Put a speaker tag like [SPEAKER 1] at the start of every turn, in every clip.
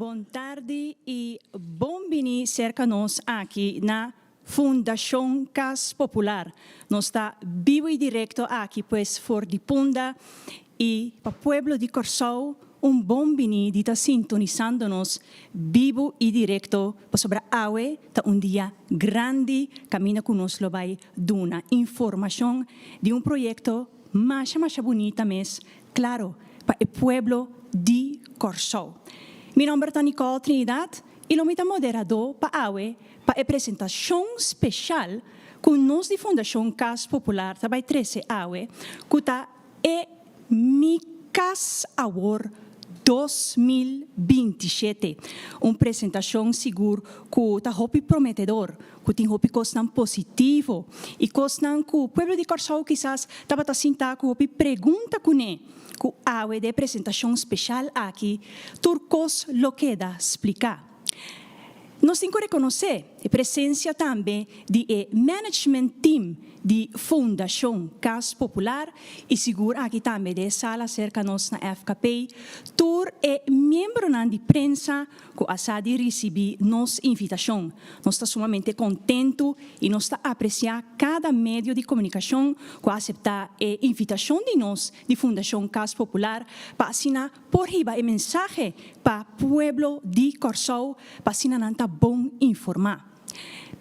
[SPEAKER 1] Bon tardi i bon bini serka nos aki na Fundashon Kas Popular. Nos ta bibu i direkto aki pues for di Punda i pa pueblo di Kòrsou un bon bini di ta sintonisando nos bibu i direkto pasobra awe ta un dia grandi kaminda ku nos lo bai duna informashon di un proyekto masha masha bunita mes klaro pa e pueblo di Kòrsou. Mi nòmber ta Nicole Trinidad i lo mi ta moderadó pa awe pa e presentashon speshal ku nos di Fundashon Kas Popular ta bai trese awe ku ta e Mi Kas Awor 2027. Un presentashon sigur ku ta hopi prometedor, ku tin hopi kosnan positivo i kosnan ku pueblo di Kòrsou kisas tabata sinta ku hopi pregunta kuné, ku awe den e presentashon speshal aki tur kos lo keda spliká. Nos tin ku rekonosé e presensia tambe di e management team di Fundashon Kas Popular i sigur aki tambe den e sala serka nos na FKP tur e miembronan di prensa ku a sa di risibí nos invitashon. Nos ta sumamente kontentu i nos ta apresiá kada medio di komunikashon ku a aseptá e invitashon di nos di Fundashon Kas Popular pa asina Por hiba e mensahe pa pueblo di Kòrsou pa asina nan ta bon informá.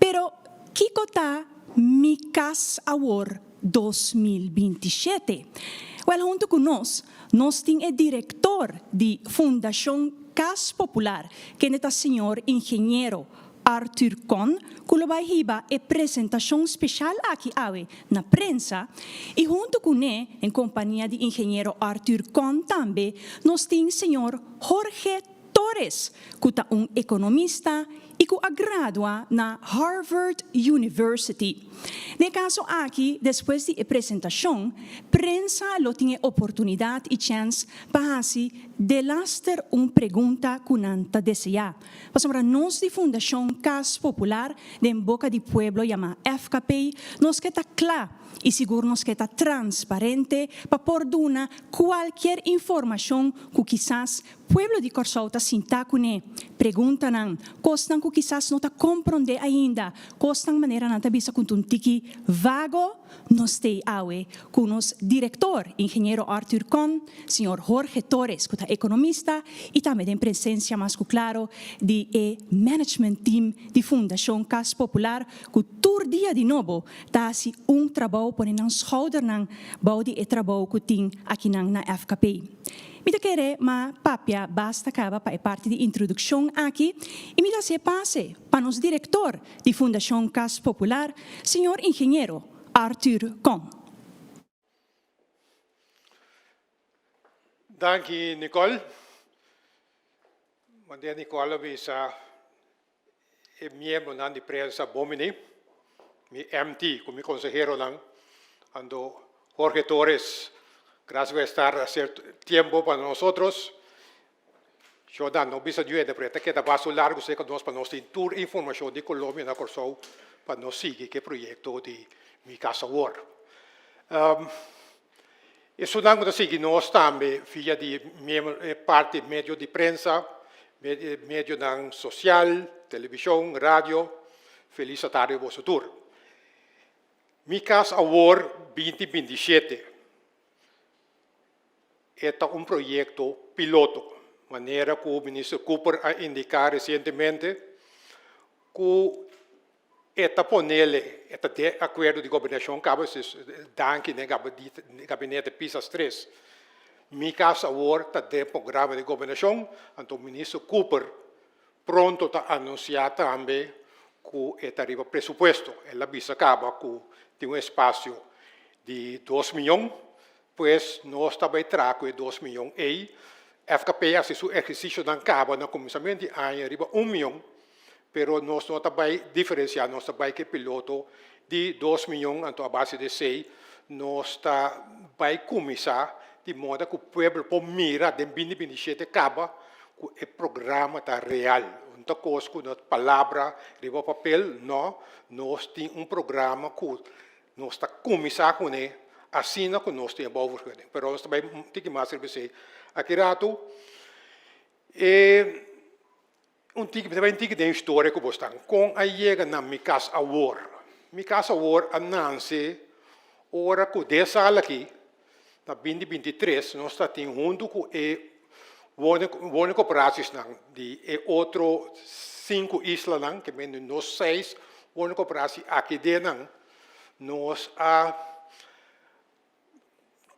[SPEAKER 1] Pero kiko ta Mi Kas Awor 2027? Wèl huntu ku nos, nos tin e direktor di Fundashon Kas Popular kende ta señor Ingeniero Arthur Con ku lo bai hiba e presentashon speshal aki awe na prensa i huntu kuné en kompania di ingeniero Arthur Con tambe nos tin señor Jorge Torres ku ta un ekonomista i ku a gradua na Harvard University. Den e kaso aki despues di e presentashon prensa lo tin e oportunidat i chèns pa hasi delaster un pregunta ku nan ta deseá. Pasobra nos di Fundashon Kas Popular den boka di pueblo yamá FKP, nos ke ta kla i sigur nos ke ta transparente pa por duna kualkier informashon ku kisas pueblo di Kòrsou ta sinta kuné, preguntanan, kosnan ku kisas no ta komprondé ainda, kosnan manera nan ta bisa ku ta un tiki vago. Nos t'ei awe ku nos direktor, ingeniero Arthur Con, señor Jorge Torres ku ta ekonomista i tambe den presensia mas ku klaro di e management team di Fundashon Kas Popular ku tur dia di nobo ta hasi un trabou pone nan schoudernan bou di e trabou ku tin akinan na FKP. Mi ta kere ma papia basta kaba pa e parti di introdukshon aki i mi ta hasi e pase pa nos direktor di Fundashon Kas Popular, señor ingeniero Arthur Con.
[SPEAKER 2] Danki Nicole. Manera Nicole a bisa e miembronan di prensa bon bini, mi MT ku mi konseheronan, ando Jorge Torres, gracias por estar hacer tiempo pa nosotros. Jordan, no bisa djuende pero e ta keda basto largu serka nos pa nos tin tur informashon di Colombia na Kòrsou pa nos sigui ku e proyekto di Mi Kas Awor. Esunnan ku ta sigui nos tambe via di parti medio di prensa, medionan sosial, televishon, radio, felis atardi boso tur. Mi Kas Awor 2027. E ta un proyekto piloto, manera ku Minister Cooper a indiká resientemente ku e ta ponele, e ta den akuerdo di gobernashon kaba, danki na e gabinete Pisas tres. Mi kas awor ta den programa di gobernashon, anto Minister Cooper pronto ta anunsiá tambe ku e ta riba presupuesto. El a bisa kaba ku tin un espasio di 2 miyon. Pues nos ta bai traha ku e 2 miyon ei. FKP a hasi su ehersisionan kaba na kuminsamentu di aña riba 1 miyon, pero nos no ta bai diferensiá, nos ta bai ku e piloto di 2 miyon, anto a base di esei nos ta bai kuminsá di moda ku pueblo por mira den 2027 kaba ku e programa ta real. No ta kos ku nos palabra riba papel, no, nos tin un programa ku Nos ta kuminsá kuné asina ku nos tin e bouwvergunning. Pero nos ta bai un tiki mas riba esei aki ratu. E Un tiki, mi ta bai un tiki den historia ku bo stan. Kon a yega na Mi Kas Awor? Mi Kas Awor a nanse ora ku den sala aki, na binti 23, nos ta tin huntu ku e woningcorporatiesnan di e otro sinku islanan, ke men nos seis woningcorporatie aki den nan, nos a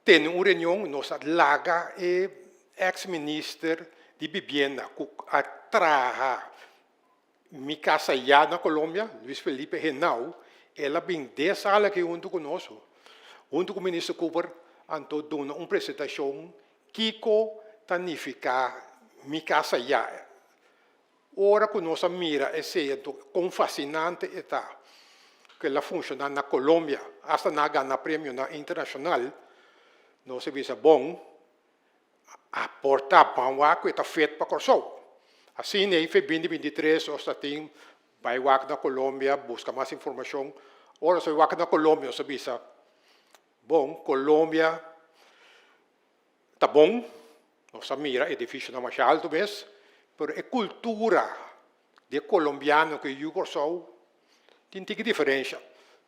[SPEAKER 2] tene un reunion, nos a laga e ex minister di bibienda ku a traha Mi Casa Ya na Colombia, Luis Felipe Henao, el a bin den sala aki huntu ku nos, huntu ku minister Cooper, anto duna un presentashon kiko ta nifiká Mi Casa Ya. Ora ku nos a mira esei anto kon fasinante e ta ku el a funshoná na Colombia, asta nan a gana premionan internashonal, nos a bisa bon, a por ta ban wak ku e ta fet pa Kòrsou. Asina ei fe binti 23 nos ta tin bai wak na Colombia buska mas informashon. Ora nos a bai wak na Colombia nos a bisa bon Colombia Ta bon, nos a mira edificionan masha alto mes, pero e cultura di e colombiano cu e yu Corsou tin tiki diferencia.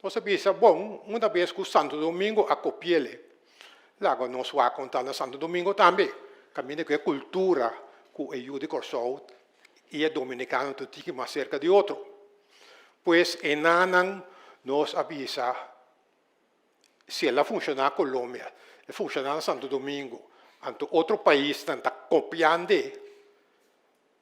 [SPEAKER 2] Nos a bisa, bon, una bes cu Santo Domingo a copiele, laga nos wak con ta na Santo Domingo tambe, caminda cu e cultura cu e yu di Corsou y e dominicano ta tiki mas cerca di otro. Pues enanan nos a bisa. Si el a funshoná Colombia, e funshoná na Santo Domingo, anto otro paisnan ta kopiand'e,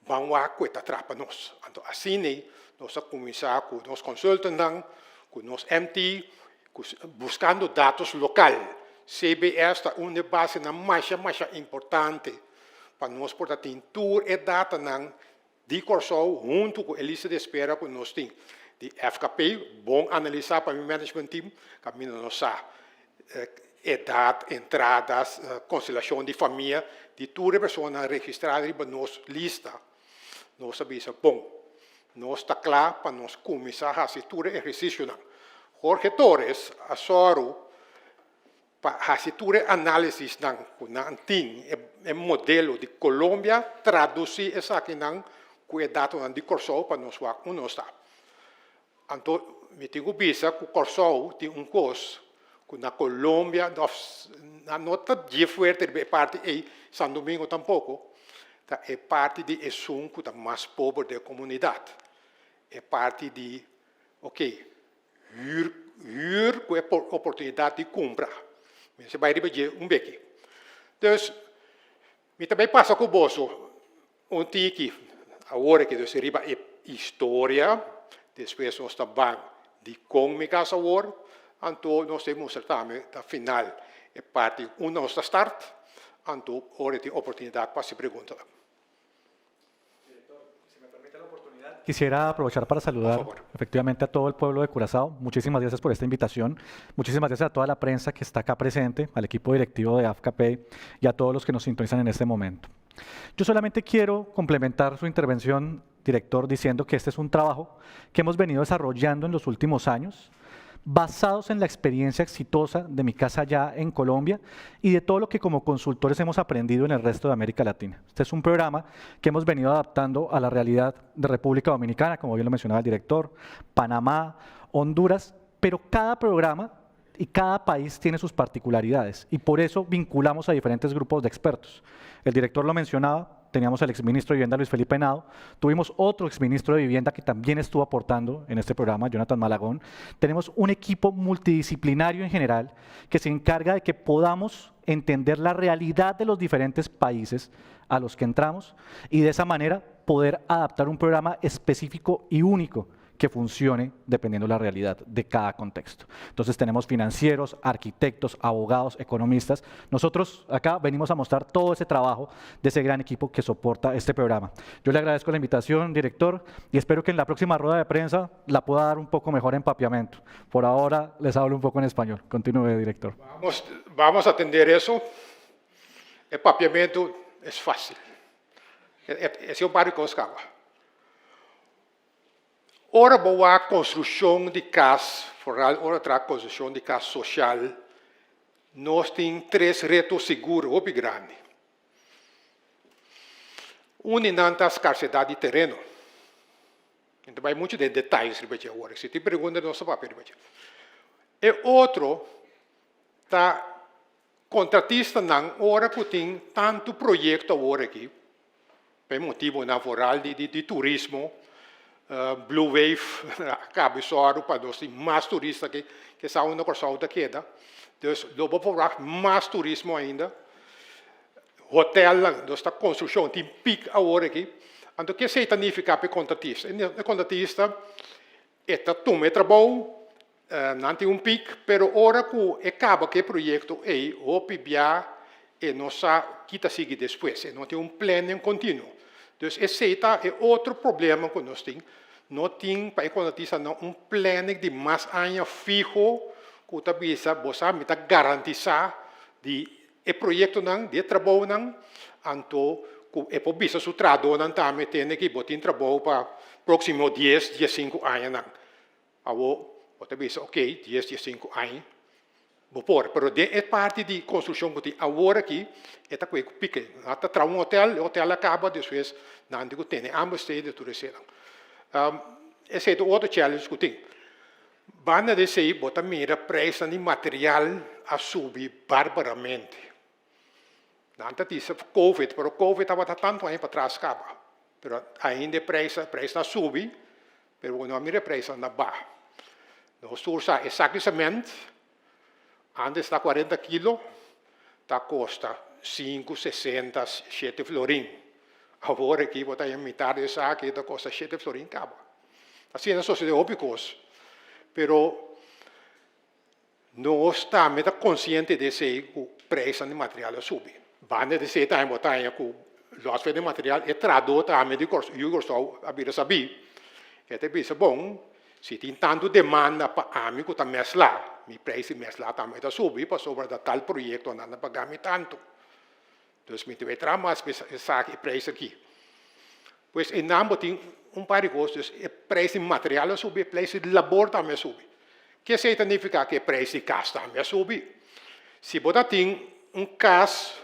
[SPEAKER 2] ban wak ku e ta traha pa nos. Anto asina nos a kuminsá ku nos consultantnan, ku nos MT, ku buskando datos lokal. CBS ta un di e basenan masha masha importante pa nos por ta tin tur e datanan Di Kòrsou huntu ku e lista di espera ku nos tin di FKP, bon analisá pa mi management team, kaminda nos sa edat, entrada, konstelashon di famia di tur e personanan registrá riba nos lista. Nos a bisa bon, nos ta kla pa nos kuminsá hasi tur e ehersisionan. Jorge Torres a sòru Pa hasi tur e análisisnan ku nan tin, e modelo di Colombia, tradusí esakinan ku e datonan di Kòrsou pa nos wak unda nos ta. Anto mi tin ku bisa ku Kòrsou tin un kos ku na Colombia òf nan no ta dje fuerte riba e parti ei, San Domingo tampoko, ta e parti di esun ku ta mas pober den e komunidat. E parti di, oke, Huur, huur ku e oportunidat di kumpra. Mester bai riba dje un beki. Dus, mi ta bai pasa ku boso un tiki awor aki, dus riba e historia, despues nos ta ban dikon mi kasa awor, anto nos ta mustra tambe ta final e parti unda nos ta start, anto ora e tin oportunidat pa hasi preguntanan.
[SPEAKER 3] Director, si me permite la oportunidad, quisiera aprovechar para saludar efectivamente a todo el pueblo de Curazao. Muchísimas gracias por esta invitación. Muchísimas gracias a toda la prensa que está acá presente, al equipo directivo de AFKP y a todos los que nos sintonizan en este momento. Yo solamente quiero complementar su intervención, director, diciendo que este es un trabajo que hemos venido desarrollando en los últimos años, basados en la experiencia exitosa de Mi Casa Ya en Colombia y de todo lo que como consultores hemos aprendido en el resto de América Latina. Este es un programa que hemos venido adaptando a la realidad de República Dominicana, como bien lo mencionaba el director, Panamá, Honduras, pero cada programa y cada país tiene sus particularidades y por eso vinculamos a diferentes grupos de expertos. El director lo mencionaba, teníamos al exministro de Vivienda Luis Felipe Henao, tuvimos otro exministro de Vivienda que también estuvo aportando en este programa, Jonathan Malagón. Tenemos un equipo multidisciplinario en general que se encarga de que podamos entender la realidad de los diferentes países a los que entramos y de esa manera poder adaptar un programa específico y único que funcione dependiendo de la realidad de cada contexto. Entonces tenemos financieros, arquitectos, abogados, economistas. Nosotros acá venimos a mostrar todo ese trabajo de ese gran equipo que soporta este programa. Yo le agradezco la invitación, director, y espero que en la próxima rueda de prensa la pueda dar un poco mejor en papiamento. Por ahora les hablo un poco en español. Continúe, director.
[SPEAKER 2] Vamos, vamos a atender eso. El papiamento es fácil. E un par di kos kaba. Ora bo wak konstrukshon di kas, foral ora traha konstrukshon di kas soshal, nos tin tres reto sigur hopi grandi. Un di nan ta skarsedat di tereno. Mi ta bai muchu den detayes riba dje awor. Si tin pregunta nos ta papia riba dje. E otro ta kontratistanan ora ku tin tantu proyekto awor aki, pa e motibonan vooral di di turismo, Blue Wave a kaba e sòru pa nos tin mas turista ke ke sa unda Kòrsou ta keda. Dus lo bo por wak mas turismo ainda. Hotelnan, nos ta konstrukshon tin pik awor aki. Anto ke esei ta nifiká pa e kontratista? E kontratista e ta tuma e trabou, nan tin un pik, pero ora ku e kaba ku e proyekto ei, hopi bia e no sa ki ta sigui despues, e no tin un planning kontinuo. Dus esei ta e otro problema ku nos tin, no tin pa e kontratistanan un planning di mas aña fiho ku ta bisa bo sa mi ta garantisá di E proyektonan di e trabounan, anto ku e por bisa su trahadónan tambe tende ki bo tin trabou pa próksimo dies, diesinku añanan. Awor bo ta bisa oke, dies, diesinku aña bo por, pero den e parti di konstrukshon ku tin awor aki e ta kohe ku pike. Nan ta traha un hotel, e hotel a kaba despues nan tin ku tene ambos steden tur eseinan. Esei ta otro challenge ku tin. Banda di esei bo ta mira prijsnan di material a subi barbaramente. Nan ta bisa covid, pero covid tabata tantu aña patras kaba. Pero ainda e prijs, prijsnan a subi, pero bo no a mira e prijsnan na baha. Nos tur sa e sak di cement antes ta cuarenta kilo ta kosta sinku, sesenta, shete florin. Awor aki bo ta haña mitar di esaki ta kosta shete florin kaba. Asina a sosode hopi kos, pero nos tambe ta konsiente di esei ku preisnan di material a subi. Banda di esei tambe bo ta haña ku lòs for di material e trahadó tambe di yu Kòrsou a bira sabí. E ta bisa, bon, si tin tantu demanda pa ami ku ta mèslá, mi preis di mèslá tambe ta subi pasobra ta tal proyekto nan ta paga mi tantu. Dus mi ta bai traha mas pa esaki e preis aki. Pues einan bo tin un par di kos, dus e preis di material a subi, e preis di labor tambe a subi. Ke esei ta nifiká? Ku e preis di kas tambe a subi. Si bo ta tin un kas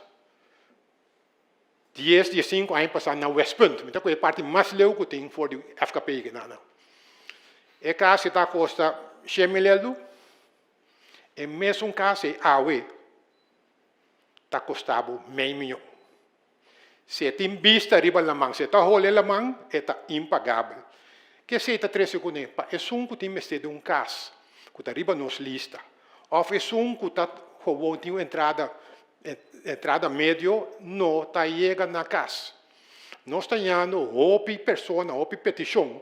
[SPEAKER 2] dies, diesinku aña pasá na Westpunt, mi ta kohe e parti mas leu ku tin for di FKP kinan. E kas ta kosta shen mil eldu, e mesun kas ei awe ta kosta bo mei mion. Si e tin bista riba laman, si e ta hole laman, e ta impagabel. Ke esei ta trese kuné? Pa esun ku tin mester di un kas ku ta riba nos lista, òf esun ku ta gewoon tin un entrada entrada medio no ta yega na kas. Nos ta yando hopi persona, hopi petishon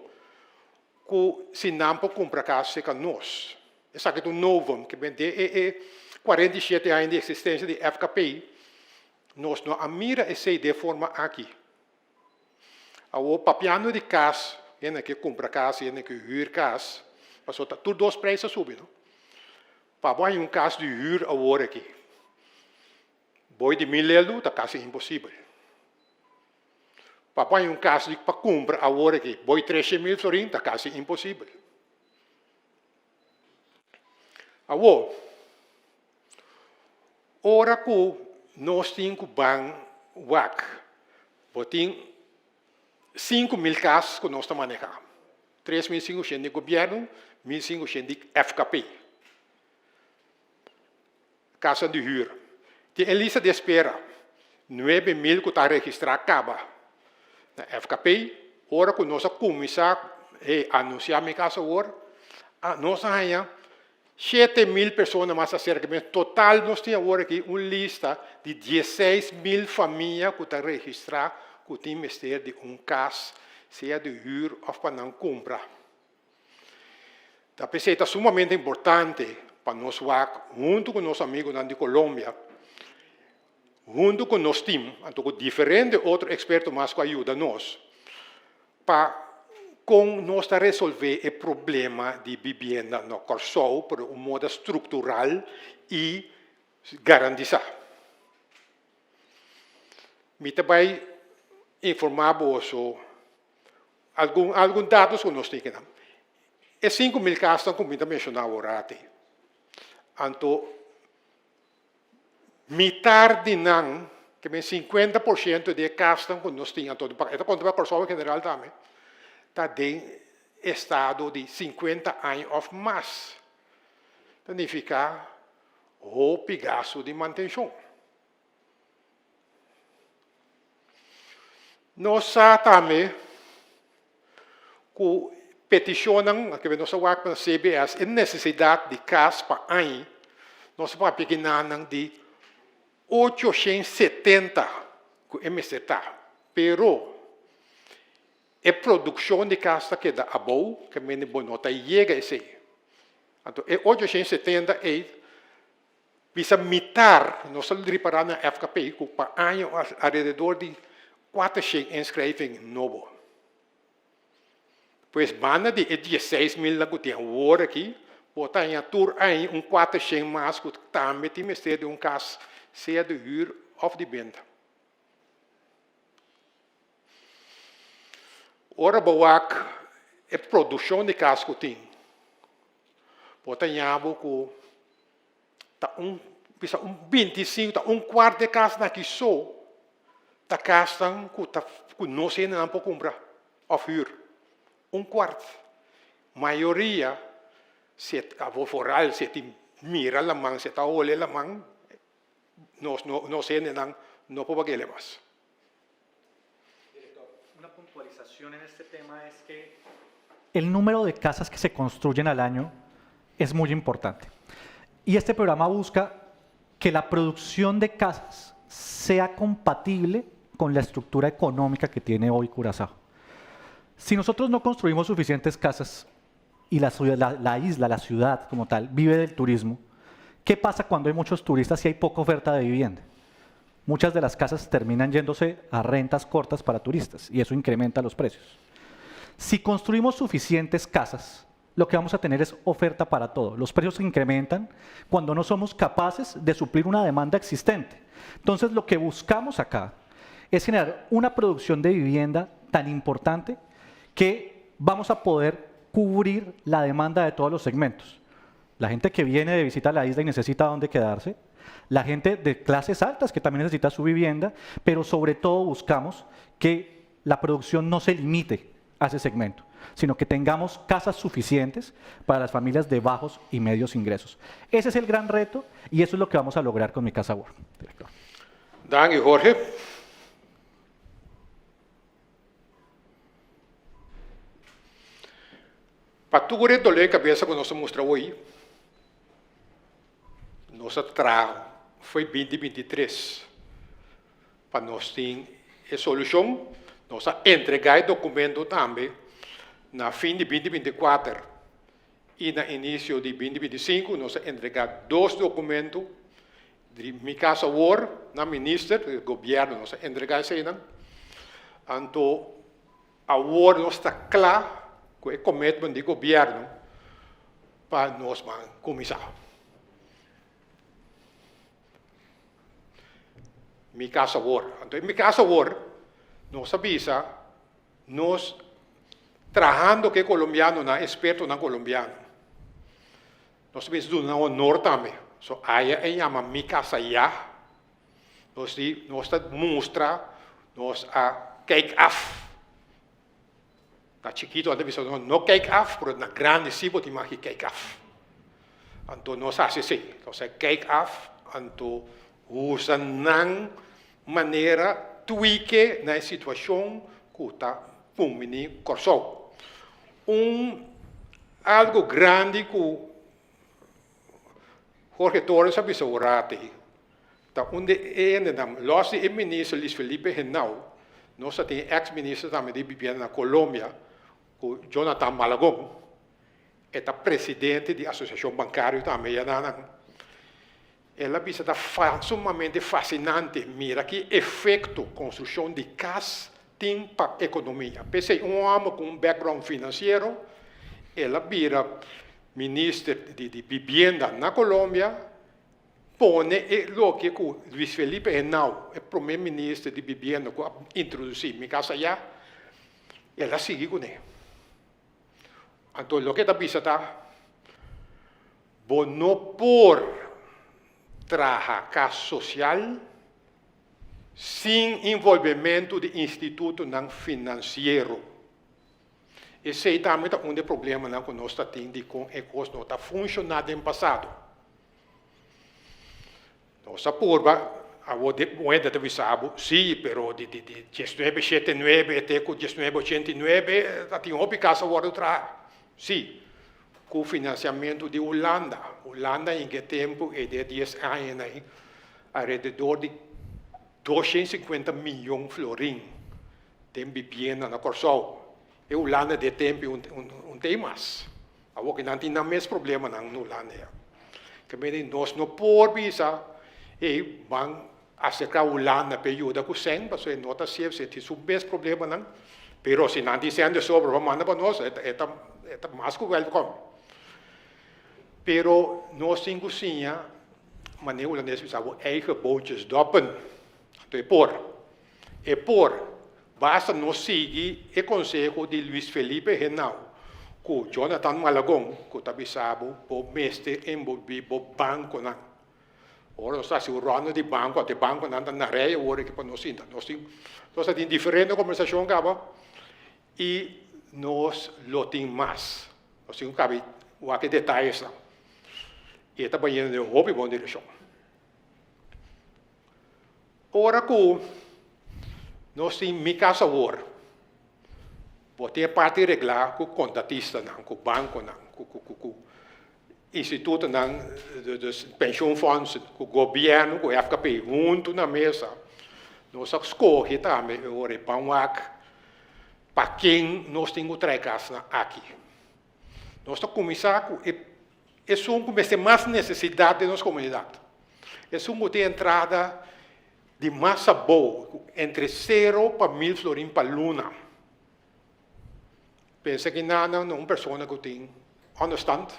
[SPEAKER 2] ku si nan por kumpra kas serka nos. Esaki ta un novum, ke den e e 47 aña di eksistensia di FKP, Nos no a mira esei den forma aki. Awor, papiando di kas, hende ke kumpra kas i hende ke hür kas, pasobra ta tur dos preis a subi, no? Pa bo haña un kas di hür awor aki, boi di mil lelu ta kasi imposibel. Pa bo haña un kas di pa kumpra awor aki, boi treshe mil florin ta kasi imposibel. Awor, Ora ku nos tin ku ban wak, bo tin 5000 kas ku nos ta manehá, 3500 di gobièrnu, 1500 di FKP, kasanan di hür. Tin e lista di espera, 9000 ku ta registrá kaba na FKP. Ora ku nos a kuminsá anunsiá mi kas awor, nos a haña 7000 persona mas aserka mi. Total nos tin awor aki un lista di 16.000 famia ku ta registrá ku tin mester di un kas, sea di hür òf pa nan kumpra. Ta p'esei ta sumamente importante pa nos wak huntu ku nos amigunan di Colombia, huntu ku nos tim, anto ku diferente otro eksperto mas ku a yuda nos, pa kon nos ta resolvé e problema di bibienda na Kòrsou pero un moda struktural i garantisá. Mi ta bai informá boso algun algun datos ku nos tin kinan. E 5000 kasnan ku mi ta menshoná awor ati, anto Mitar di nan, ke men 50% di e kasnan ku nos tin, anto e ta konta pa Kòrsou en general tambe, ta den estado di 50 aña òf mas. Ta nifiká hopi gastu di mantenshon. Nos sa tambe ku petishonnan ku nos a wak pa CBS e nesesidat di kas pa aña nos a papia kinanan di 870 ku e mester ta, pero e produkshon di kas ta keda abou ke mende bo no ta yega esei. Anto e 870 ei Bisa mitar, nos ta ripará na FKP ku pa aña alrededor di 400 inschrijving nobo. Pues banda di e dieseis milnan ku tin awor aki, bo ta haña tur aña un 400 mas ku tambe tin mester di un kas, sea di hür òf di benta. Ora bo wak e produkshon di kas ku tin, bo ta haña bo ku ta un bisa un 25 ta un kuart di e kasnan aki so ta kasnan ku ta ku nos hendenan por kumpra òf hür. Un kuart. Mayoria si e abo foral si e tin mira laman si e ta hole laman nos no nos hendenan no por bag'el mas.
[SPEAKER 3] Director, una puntualización en este tema es que el número de casas que se construyen al año es muy importante. Y este programa busca que la producción de casas sea compatible con la estructura económica que tiene hoy Curazao. Si nosotros no construimos suficientes casas y la, la, la isla, la ciudad como tal, vive del turismo, ¿qué pasa cuando hay muchos turistas y hay poca oferta de vivienda? Muchas de las casas terminan yéndose a rentas cortas para turistas y eso incrementa los precios. Si construimos suficientes casas, lo que vamos a tener es oferta para todo. Los precios se incrementan cuando no somos capaces de suplir una demanda existente. Entonces, lo que buscamos acá es generar una producción de vivienda tan importante que vamos a poder cubrir la demanda de todos los segmentos. La gente que viene de visita a la isla y necesita dónde quedarse, la gente de clases altas que también necesita su vivienda, pero sobre todo buscamos que la producción no se limite a ese segmento, sino que tengamos casas suficientes para las familias de bajos y medios ingresos. Ese es el gran reto y eso es lo que vamos a lograr con Mi Casa World, director.
[SPEAKER 2] Danki Jorge. Pa tur e dolé kabesa ku nos a mustra awor, nos a traha fo'i 2023 pa nos tin e solushon. Nos a entregá e dokumento tambe na fin di 2024 i na inisio di 2025 nos a entregá dos dokumento di Mi Casa Awor na minister, gobièrnu nos a entregá eseinan. Anto Awor nos ta kla ku e commitment di gobièrnu pa nos ban kuminsá. Mi kas awor. Anto e mi kas awor nos a bisa nos trahando ku e kolombianonan, ekspertonan kolombiano. Nos a bisa duna nan honor tambe. So aya e yama mi kas ayá. Nos di, nos ta mustra, nos a kijk af. Na chikito nan ta bisa nos no kijk af, pero na grandi si bo tin mag di kijk af. Anto nos hasi esei, nos a kijk af, anto usa nan manera tweake na e situashon ku ta kumbini Kòrsou. Un algu grandi ku Jorge Torres a bisa un rato ei, ta un di e hendenan, los di e minister Luis Felipe Henao, nos a tin e ex minister tambe di bibienda na Colombia, ku Jonathan Malagón, e ta presidente di asosiashon bankario tambe ya nan. El a bisa ta sumamente fasinante mira ki efekto konstrukshon di kas tin pa ekonomia. P'esei un hòmber ku un background finansiero, el a bira minister di bibienda na Colombia, pone e loke ku Luis Felipe Henao, e prome minister di bibienda ku a introdusí Mi Casa Ya, el a sigui kuné. Anto loke ta bisa ta, bo no por traha kas sosial sin involvimentu di institutonan finansiero. Esei tambe ta un di e problemanan ku nos ta tin dikon e kos no ta funshoná den pasado. Nos a purba, awor di un hende ta bisa bo, sí, pero di di di diesnuebe shete nuebe te ku diesnuebe ochenta i nuebe ta tin hopi kas a wòrdu traha. Sí, ku finansiamentu di Hulanda. Hulanda hinka e tempu ei den e dies añanan ei alrededor di 250 miyon florin den bibienda na Kòrsou. E Hulanda di e tempu ei un ta ei mas. Awor ki nan tin nan mes problemanan na Hulanda ya. Ke mende nos no por bisa ey ban aserka Hulanda pa e yuda ku sèn pasobra e no ta sief si e tin su mes problemanan pero si nan tin sèn de sobra pa manda pa nos e ta e ta mas ku wèlkòm. Pero nos tin ku siña manera hulandes bisa bo eigen bootjes doppen. Anto e por. E por, basta nos sigui e konseho di Luis Felipe Henao ku Jonathan Malagon ku ta bisa bo bo mester enbolbí bo bankonan. Ora nos ta hasi un ronda di banko ante bankonan ta na rei awor aki pa nos sinta. Nos tin nos a tin diferente kombersashon kaba i nos lo tin mas. Nos tin ku kabi wak e detayesnan i e ta bayendo den un hopi bon direkshon. Ora ku nos tin mi kas awor, bo tin e parti reglá ku kontatistanan, ku bankonan, ku ku ku institutonan, dus pensioenfondsen, ku gobièrnu, ku FKP huntu na mesa, nos a skohe tambe e ora e ban wak pa ken nos tin ku trae kasnan aki. Nos ta kuminsá ku e esun ku mester mas nesesidat den nos komunidat. Esun ku tin entrada di mas abou, ku entre sero pa mil florin pa luna. Pensa ki nana na un persona ku tin onderstand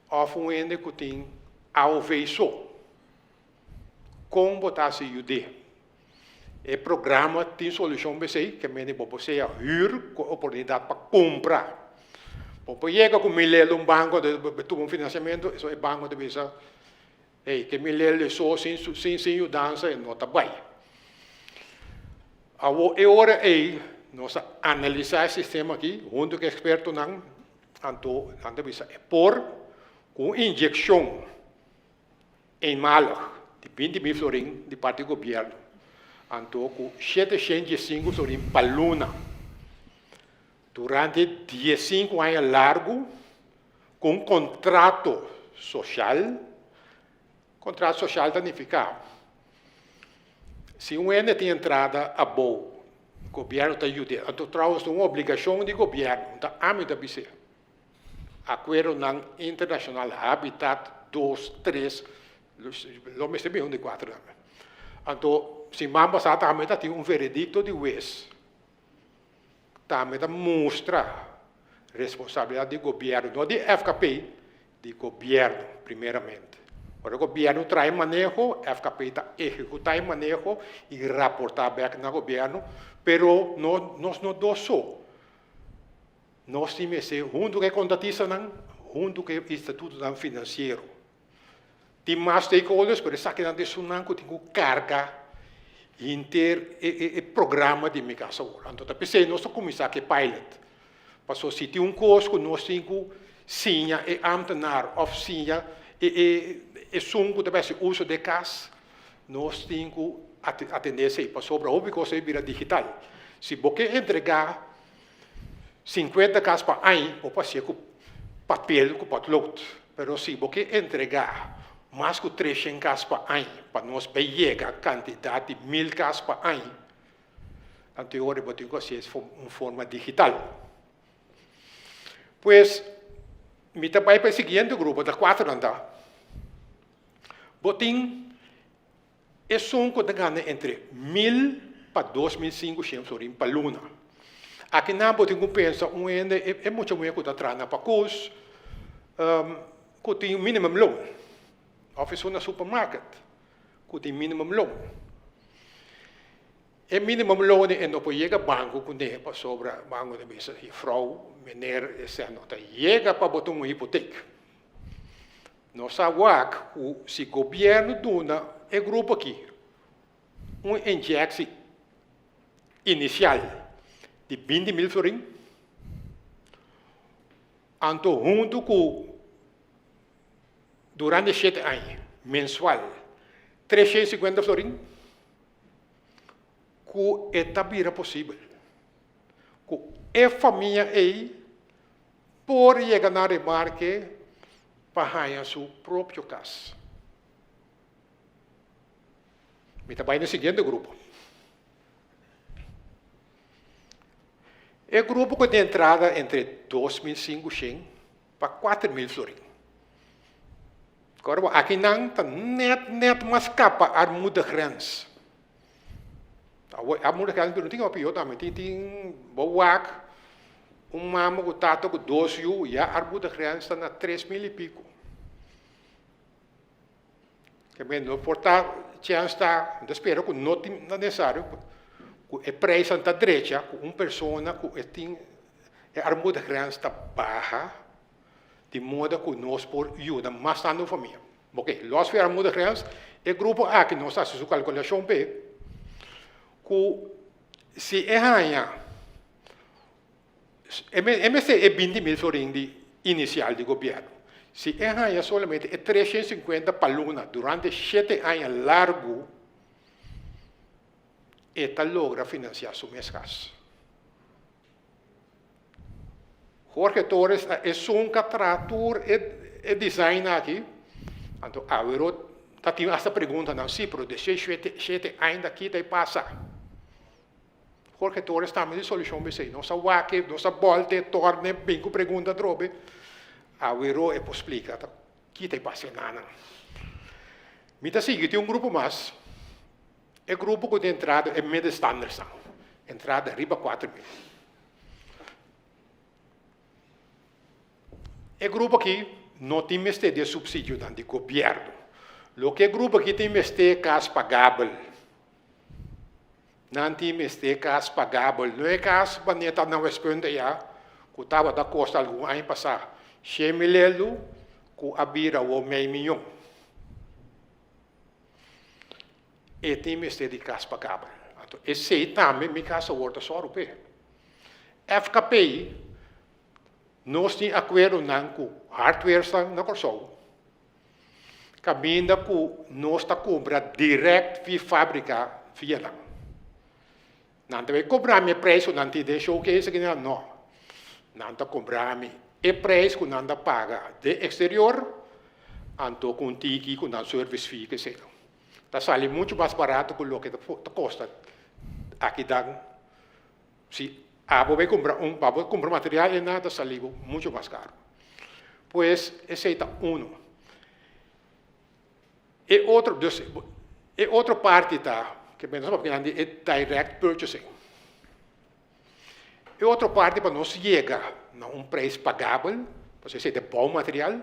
[SPEAKER 2] òf un hende ku tin AOV so. Kon bo ta hasi yud'é? E programa tin solushon p'esei, ke mende bo por sea hür ku oportunidat pa kumpra. Bo por yega ku mil lel un banko ta tuma un finansiamentu, eso e banko ta bisa, hey, ke mil lel di so sin sin sin yudansa e no ta bai. Awor e ora ei nos a analisá e sistema aki huntu ku ekspertonan, anto nan ta bisa e por ku un inyekshon Eenmalig di 20.000 florin di parti di gobierno, anto cu 705 florin pa luna durante 15 aña largo cu un contrato social. Contrato social ta nifica si un hende tin entrada abou, gobierno ta yud'e. Anto trouwens ta un obligacion di gobierno, no ta ami ta bis'e. Akuerdonan internashonal Habitat dos, tres, lo mester bin un di kuater tambe. Anto siman pasá tambe ta tin un veredikto di hues tambe ta mustra responsabilidat di gobièrnu, no di FKP, di gobièrnu primeramente. Ora gobièrnu traha e maneho, FKP ta ehekutá e maneho i raportá bèk na gobièrnu, pero no nos no dos so. Nos tin mester huntu ku e kontatistanan, huntu ku e institutonan finansiero. Tin mas stakeholders, pero esakinan ta esunnan ku tin ku karga henter e programa di Mi Casa Awor. Anto ta p'esei nos ta kuminsá ku e pilot. Pasobra si tin un kos ku nos tin ku siña e ámtenar òf siña esun ku ta bai hasi uso di e kas, nos tin ku atendé esei. Pasobra hopi kos a bira digital. Si bo ke entregá 50 kas pa aña bo por hasié ku papel ku potlood, pero si bo ke entregá mas ku 300 kas pa aña pa nos bai yega kantidat di 1000 kas pa aña, anto e ora bo tin ku hasié un forma digital. Pues mi ta bai pa e siguiente grupo, ta kuater nan ta. Bo tin Esun ku ta gana entre 1000 pa 2500 florin pa luna. Aki nan bo tin ku pensa un hende, e mucha muhé ku ta traha na pakus, ku tin minimum loon, òf esun na supermarket ku tin minimum loon. E minimum loon e no por yega banko kuné pasobra banko ta bisa, jefrou, meneer, esei no ta yega pa bo tuma un hipotek. Nos a wak ku si gobièrnu duna e grupo aki un inyeksie inisial di 20.000 florin. Anto huntu ku durante shete aña mensual 350 florin ku e ta bira posibel ku e famia ei por yega na remarke pa haña su propio kas. Mi ta bai na e siguiente grupo. E grupo ku tin entrada entre 2500 pa 4000 florin. Kòrda bo, aki nan ta nèt nèt mas kapa armoedegrens. Awor armoedegrens pero no tin hopi yo tambe, tin tin bo wak un mama ku tata ku dos yu ya armoedegrens ta na 3000 i piko. Ke men no por ta chèns ta, mi ta spera ku no tin ta nesesario ku e preisnan ta drecha ku un persona ku e tin e armoedegrens ta baha di moda ku nos por yuda mas tantu un famia. Oke, lòs for e armoedegrens e grupo aki nos ta hasi su kalkulashon p'e ku si e haña E mester e 20.000 florin di inisial di gobièrnu. Si e haña solamente e 350 pa luna durante shete aña largu, e ta logra finansiá su mes kas. Jorge Torres ta esun ka traha tur e design aki, anto awero ta tin asta preguntanan, si, pero despues shete aña ta kita e pasa? Jorge Torres tambe di solucion p'esei. Nos a wak e, nos a bolta e torna e bin cu pregunta atrobe. Awero e por splica ta kita e base nanan. Mi ta sigui tin un grupo mas. E grupo cu tin entrada e middenstandersnan. Entrada riba 4000. E grupo aki no tin mester di e subsidionan di gobierno. Loke e grupo aki tin mester cas pagabel. Nan tin mester kas pagabel. No e kas manera ta na Westpunt aya ku tabata kosta algun aña pasá 100.000 eldu ku a bira awor mei miyon. E tin mester di kas pagabel. Anto esei tambe mi kas awor ta sòru p'e. FKP nos tin akuerdonan ku hardwaresnan na Kòrsou. Kaminda ku nos ta kumpra dirèkt via fábrika via nan. Nan ta bai kobra mi e preis ku nan tin den showcase aki nan? No. Nan ta kobra mi e preis ku nan ta paga den eksterior anto ku un tiki ku nan service fee ke sera. Ta sali muchu mas barato ku loke ta kosta aki dan. Si abo bai kumpra un, pa bo kumpra material e nan ta sali bo muchu mas karu. Pues esei ta uno. E otro, dus e otro parti ta, ke nos ta papia di e direct purchasing. E otro parti pa nos yega na un prijs pagabel, pasobra esei ta bou material,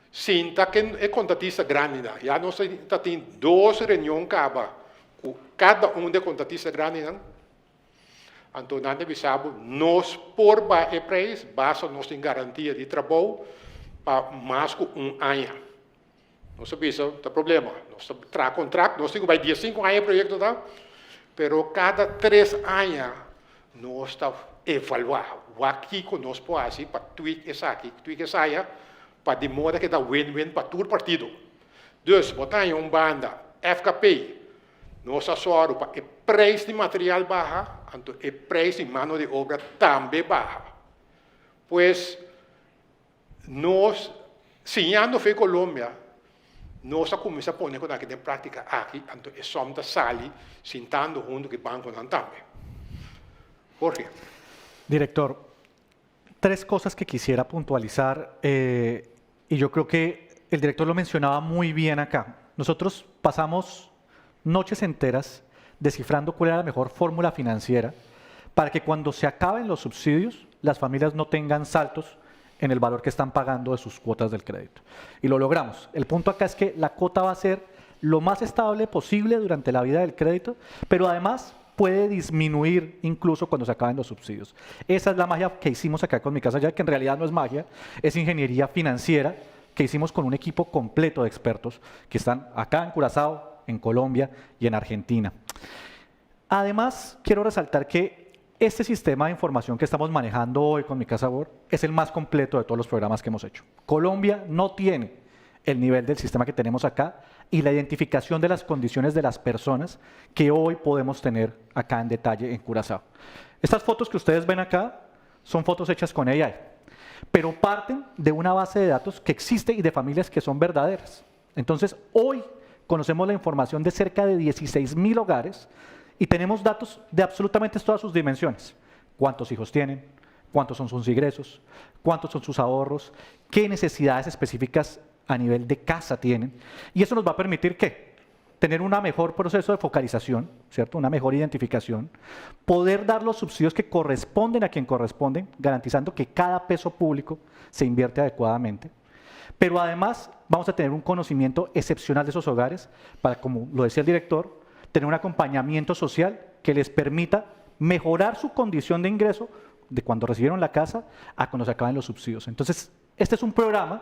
[SPEAKER 2] sinta ku e kontratista grandinan. Ya nos ta tin dos reunion kaba ku kada un di e kontratista grandinan. Anto nan ta bisa bo, nos por baha e prijs, basta nos tin garantia di trabou pa mas ku un aña. Nos ta bisa, ta problema, nos ta traha kontrakt, nos tin ku bai 15 aña e proyekto ta, pero kada tres aña nos ta evaluá wak kiko nos por hasi pa tweak esaki, tweak esaya, pa di moda ke ta win-win pa tur partido. Dus, bo ta haña un banda, FKP, Nos a sòru pa e preis di material baha, anto e preis di mano di obra tambe baha. Pues, nos, siñando fe Colombia, nos a kuminsá pone ku aki den práktika aki, anto e sòm ta sali sintando huntu ku e bankonan tambe. Jorge.
[SPEAKER 3] Director, tres cosas que quisiera puntualizar eh, y yo creo que el director lo mencionaba muy bien acá. Nosotros pasamos noches enteras descifrando cuál era la mejor fórmula financiera para que cuando se acaben los subsidios, las familias no tengan saltos en el valor que están pagando de sus cuotas del crédito. Y lo logramos. El punto acá es que la cuota va a ser lo más estable posible durante la vida del crédito, pero además puede disminuir incluso cuando se acaben los subsidios. Esa es la magia que hicimos acá con Mi Casa Ya, que en realidad no es magia, es ingeniería financiera que hicimos con un equipo completo de expertos que están acá en Curazao, en Colombia y en Argentina. Además, quiero resaltar que Este sistema de información que estamos manejando hoy con Mi Casa World es el más completo de todos los programas que hemos hecho. Colombia no tiene el nivel del sistema que tenemos acá y la identificación de las condiciones de las personas que hoy podemos tener acá en detalle en Curazao. Estas fotos que ustedes ven acá son fotos hechas con AI, pero parten de una base de datos que existe y de familias que son verdaderas. Entonces, hoy conocemos la información de cerca de 16.000 hogares y tenemos datos de absolutamente todas sus dimensiones. Cuántos hijos tienen, cuántos son sus ingresos, cuántos son sus ahorros, qué necesidades específicas a nivel de casa tienen. Y eso nos va a permitir ¿qué? Tener un mejor proceso de focalización, ¿cierto? Una mejor identificación, poder dar los subsidios que corresponden a quien corresponden, garantizando que cada peso público se invierte adecuadamente. Pero además vamos a tener un conocimiento excepcional de esos hogares para, como lo decía el director, tener un acompañamiento social que les permita mejorar su condición de ingreso de cuando recibieron la casa a cuando se acaban los subsidios. Entonces, este es un programa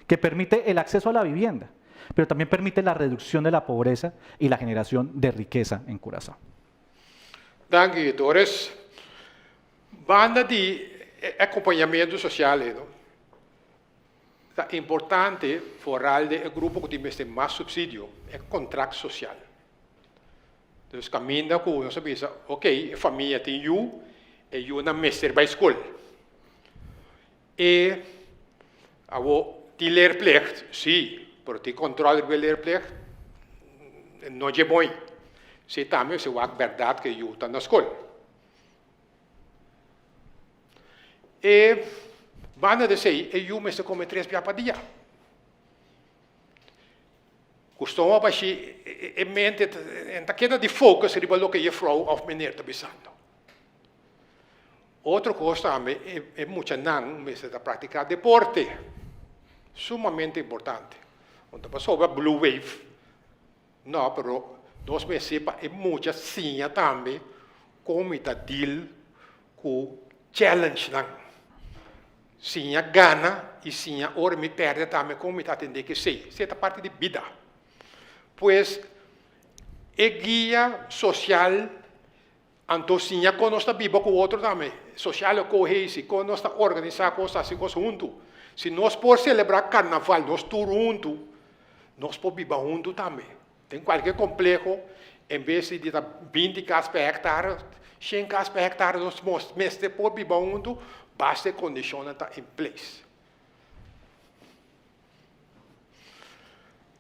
[SPEAKER 3] que permite el acceso a la vivienda, pero también permite la reducción de la pobreza y la generación de riqueza en Curazao.
[SPEAKER 2] Danki, Doris. Banda di acompañamiento social, no? Ta importante, vooral den e grupo ku tin mester mas supsidio, e kontrakt sosial. Dus kaminda ku nos a bisa, ok, e famia tin yu, e yunan mester bai skol. E awo tin leerplicht, si, pero tin kòntròl riba e leerplicht? No dje bon. Si tambe mester wak bèrdat ku e yu ta na skol. E banda di esei, e yu mester kome tres bia pa dia. Ku stoma bashí, e mente ta keda di focus riba loke jefrou òf meneer ta bisando. Otro kos tambe, e muchanan mester ta praktiká deporte. Sumamente importante. No ta pasobra blue wave. No, pero nos mester pa e mucha siña tambe kon mi ta deal ku challengenan. Siña gana i siña ora mi pèrdè tambe kon mi ta atendé ku esei. Esei ta parti di bida. Pues, e guia sosial anto siña kon nos ta biba ku otro tambe. Sosiale kohesi, kon nos ta organisá kos, hasi kos huntu. Si nos por selebrá karnaval nos tur huntu, nos por biba huntu tambe. Den kualke kompleho, en bes di ta binti kas pa hèktare, shen kas pa hèktare nos mester por biba huntu, basta e kondishonnan ta in place.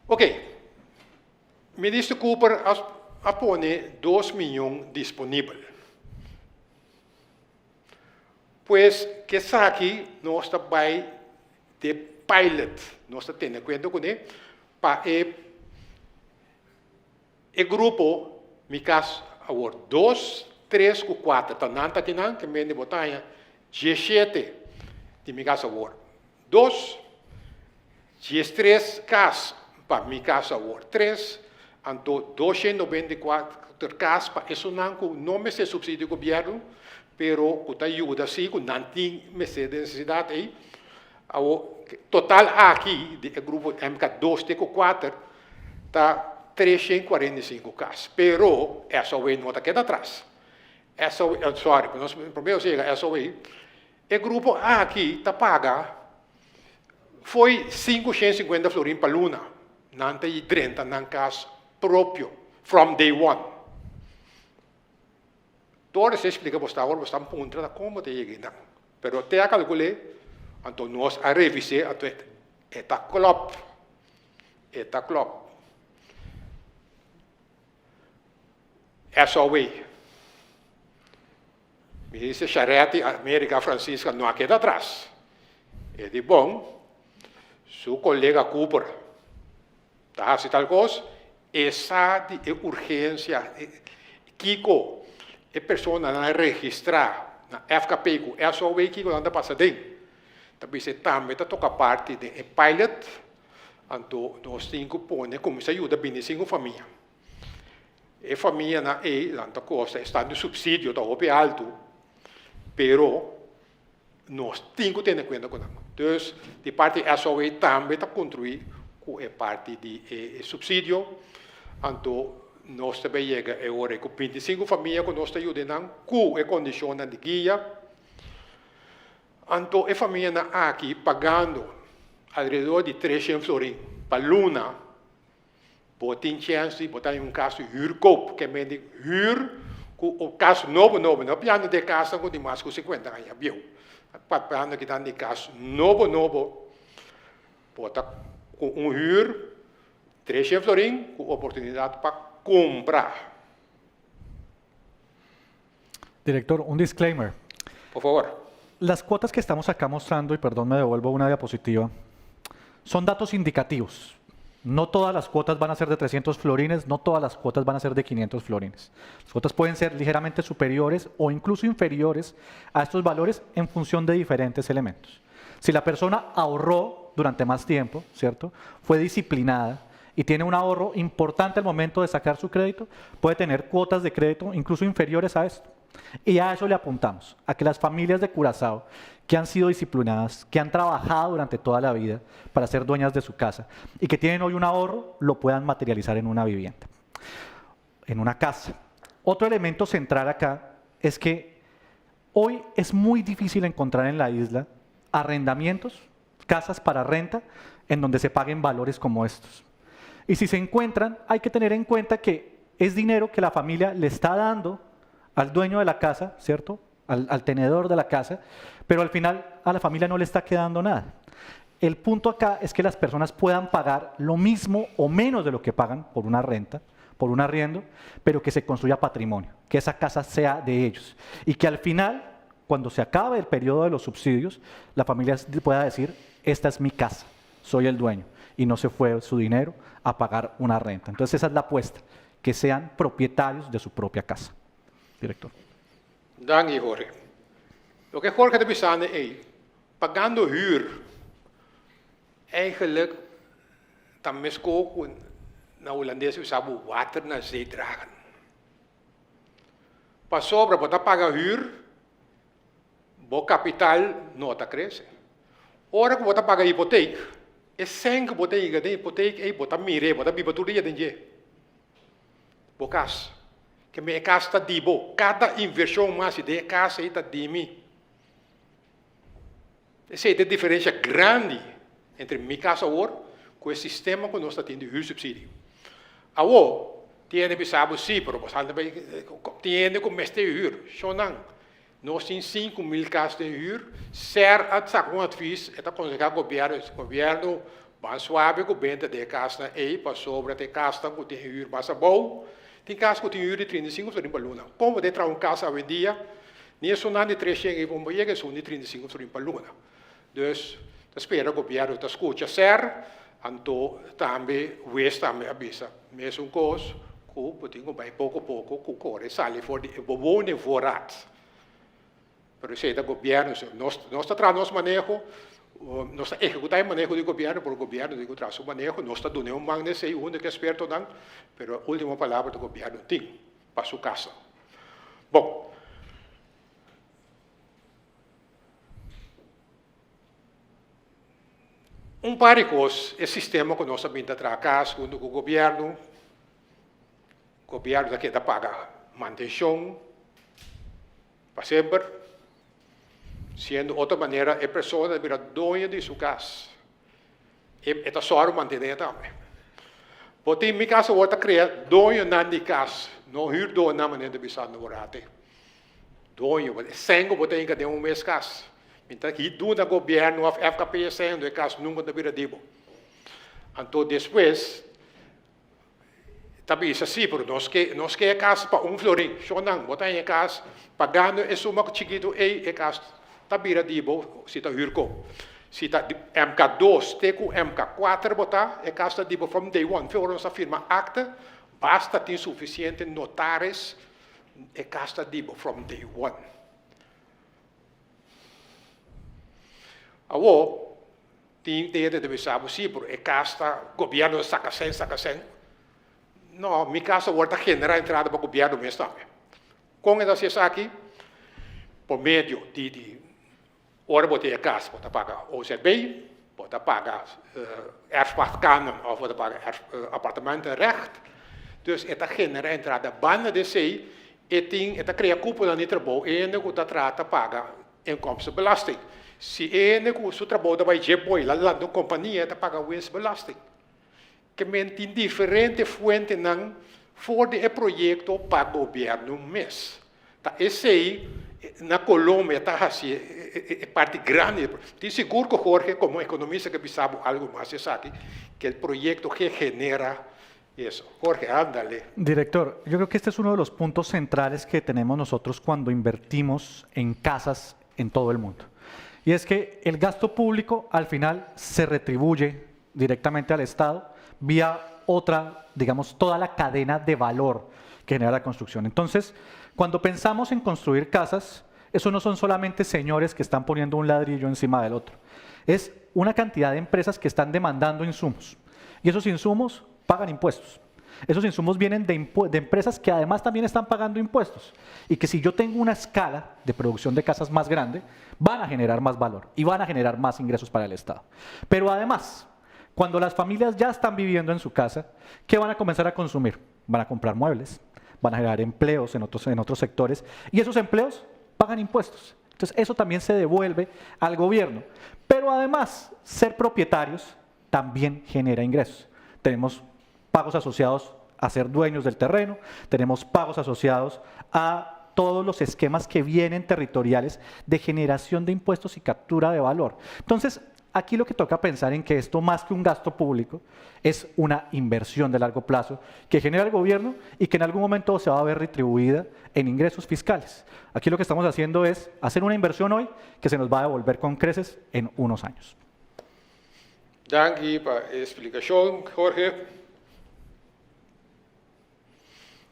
[SPEAKER 2] Ok, Minister Cooper a pone dos miyon disponibel. Pues, ku esaki nos ta bai de pilot, nos ta tene kuenta kuné pa e e grupo Mi Kas Awor dos, tres ku kuater ta nan ta kinan ke mende bo ta haña diesshete di Mi Kas Awor dos, diestres kas pa Mi Kas Awor tres, anto doshent nobenta i kuater kas pa esunnan ku no mester supsidio di gobièrnu pero ku ta yuda si ku nan tin mester di nesesidat ei. Awor, total aki di e grupo MK dos te ku kuater ta 345 kas, pero SOW no ta keda atras. SOW, sorry, nos prome nos yega SOW, e grupo aki ta paga fo'i 550 florin pa luna, nan ta drenta nan kas propio from day one. Tur esei splika bo sta ora bo sta puntra ta kon bo ta yega einan. Pero te a kalkul'é, anto nos a revis'é, anto e ta klòp. E ta klòp. SOW. Minister Charetti, America Francisca no a keda atras. E di bon, su kolega Cooper ta hasi tal kos, e sa di e urgensia, kiko e personanan a registrá na FKP ku SOW kiko nan ta pasa den. Ta bisa e tambe ta toka parti den e pilot, anto nos tin ku pone kuminsá yuda bini sinku famia. E famianan ei nan ta kosta, e sta di supsidio ta hopi altu, pero Nos tin ku tene kuenta ku nan. Dus di parti SOA tambe ta kontribuí ku e parti di e supsidio. Anto Nos ta bay yega e ora cu 25 famia cu nos ta yuda nan cu e condicionnan di guia. Anto e famianan aki pagando alrededor di 300 florin pa luna, bo tin chens di bo ta den un cas di huurkoop, ke men di huur cu un cas nobo nobo, no piando di e casnan cu tin mas cu 50 aña bieu, papiando kinan di cas nobo nobo, bo ta cu un huur 300 florin cu oportunidad pa cumpra.
[SPEAKER 3] Director, un disclaimer.
[SPEAKER 2] Por favor.
[SPEAKER 3] Las cuotas que estamos acá mostrando, y perdón, me devuelvo una diapositiva, son datos indicativos. No todas las cuotas van a ser de 300 florines, no todas las cuotas van a ser de 500 florines. Las cuotas pueden ser ligeramente superiores o incluso inferiores a estos valores en función de diferentes elementos. Si la persona ahorró durante más tiempo, ¿cierto? Fue disciplinada y tiene un ahorro importante al momento de sacar su crédito, puede tener cuotas de crédito incluso inferiores a esto. Y a eso le apuntamos, a que las familias de Curazao que han sido disciplinadas, que han trabajado durante toda la vida para ser dueñas de su casa y que tienen hoy un ahorro, lo puedan materializar en una vivienda, en una casa. Otro elemento central acá es que hoy es muy difícil encontrar en la isla arrendamientos, casas para renta, en donde se paguen valores como estos. Y si se encuentran, hay que tener en cuenta que es dinero que la familia le está dando al dueño de la casa, ¿cierto? Al tenedor de la casa, pero al final a la familia no le está quedando nada. El punto acá es que las personas puedan pagar lo mismo o menos de lo que pagan por una renta, por un arriendo, pero que se construya patrimonio, que esa casa sea de ellos y que al final, cuando se acabe el periodo de los subsidios, la familia pueda decir, esta es mi casa, soy el dueño, y no se fue su dinero a pagar una renta. Entonces esa es la apuesta, que sean propietarios de su propia casa. Director.
[SPEAKER 2] Danki, Jorge. Loke Jorge ta bisando ei, pagando huur, eigenlijk ta mesco cu na Hulandes bisa bo water naar zee dragen. Pasobra bo ta paga huur, bo capital no ta crece. Ora cu bo ta paga hipoteek, e cen cu bo ta yega den hipoteek ei bo ta mira, bo ta biba tur dia den dje. Bo cas. Ke mi e cas ta di bo. Cada inversion mas den e cas ei ta di mi. Esei ta e diferencia grandi entre mi cas awor cu e sistema cu nos ta tin di huursubsidie. Awor, tin hende bisa bo si, pero bo sa tin hende cu mester huur. Shonnan, nos tin 5000 cas den huur. SER a saca un advies, e ta aconseha gobierno, gobierno ban suave cu benta den e casnan ei pasobra ta e casnan cu tin huur mas abou. Tin cas cu tin huur di 35 florin pa luna. Con bo ta traha un cas awendia? Ni esunnan di tres shen ei bo yega esun di 35 florin pa luna. Dus ta spera gobierno ta scucha SER, anto tambe hues tambe a bisa mesun cos cu bo tin cu bay poco poco cu core sali for di e woningvoorraad. Pero esey ta gobierno, nos nos ta traha nos maneho, nos ta ehecuta e maneho di gobierno, pero gobierno tin cu traha su maneho, nos ta duna un man n'esey hunto cu expertonan, pero ultimo palabra ta gobierno tin pa su casa. Bon. Un par di kos, e sistema ku nos a bin ta traha kas huntu ku gobièrnu, gobièrnu ta keda paga mantenshon pa semper, siendo otro manera e persona ta bira doño di su kas, e ta sòru mantené tambe. Por tin mi kas awor ta krea doñonan di kas, no hürdónan manera ta bisa Noorate. Doño, bo sèn ku bo ta hinka den un mes kas. Mi ta hi duna gobièrnu òf FKP e sèn, e kas nunka ta bira di bo. Anto despues ta bisa si, pero nos ke nos ke e kas pa un florin. Shonnan, bo ta haña e kas pagando e suma chikitu ei, e kas ta bira di bo si ta hürko. Si ta MK dos te ku MK kuater bo ta, e kas ta di bo from day one. Fe ora nos a firma akte, basta tin sufisiente notaris E cas ta di bo from day one. Awor, tin hende ta bisa bo, si, pero e cas ta, gobierno ta saca cen, saca cen. No, mi cas awor ta genera entrada pa gobierno mes tambe. Con e ta haci esaki? Por medio di, di, ora bo tin e cas, bo ta paga OZB, bo ta paga erfpachtcanon of bo ta paga erf, appartementenrecht. Dus e ta genera entrada. Banda di esei e tin e ta krea kuponan di trabou. E hende ku ta traha ta paga inkomstenbelasting. Si e hende ku su trabou ta bai dje boila lanta un kompania e ta paga winstbelasting. Ke men tin diferente fuentenan for di e proyekto pa gobièrnu mes. Ta esei na Colombia ta hasi e parti grandi. Tin sigur ku Jorge komo ekonomista ke bisa bo algu mas esaki, ke el proyekto ke genera eso. Jorge, ándale.
[SPEAKER 3] Director, yo creo que este es uno de los puntos centrales que tenemos nosotros cuando invertimos en casas en todo el mundo. Y es que el gasto público al final se retribuye directamente al Estado vía otra, digamos, toda la cadena de valor que genera la construcción. Entonces, cuando pensamos en construir casas, eso no son solamente señores que están poniendo un ladrillo encima del otro. Es una cantidad de empresas que están demandando insumos. Y esos insumos pagan impuestos. Esos insumos vienen de, de, empresas que además también están pagando impuestos y que si yo tengo una escala de producción de casas más grande, van a generar más valor y van a generar más ingresos para el Estado. Pero además, cuando las familias ya están viviendo en su casa, ¿qué van a comenzar a consumir? Van a comprar muebles, van a generar empleos en otros, en otros sectores y esos empleos pagan impuestos. Entonces, eso también se devuelve al gobierno. Pero además, ser propietarios también genera ingresos. Tenemos pagos asociados a ser dueños del terreno, tenemos pagos asociados a todos los esquemas que vienen territoriales de generación de impuestos y captura de valor. Entonces, aquí lo que toca pensar en que esto más que un gasto público es una inversión de largo plazo que genera el gobierno y que en algún momento se va a ver retribuida en ingresos fiscales. Aquí lo que estamos haciendo es hacer una inversión hoy que se nos va a devolver con creces en unos años.
[SPEAKER 2] Danki pa e splikashon, Jorge.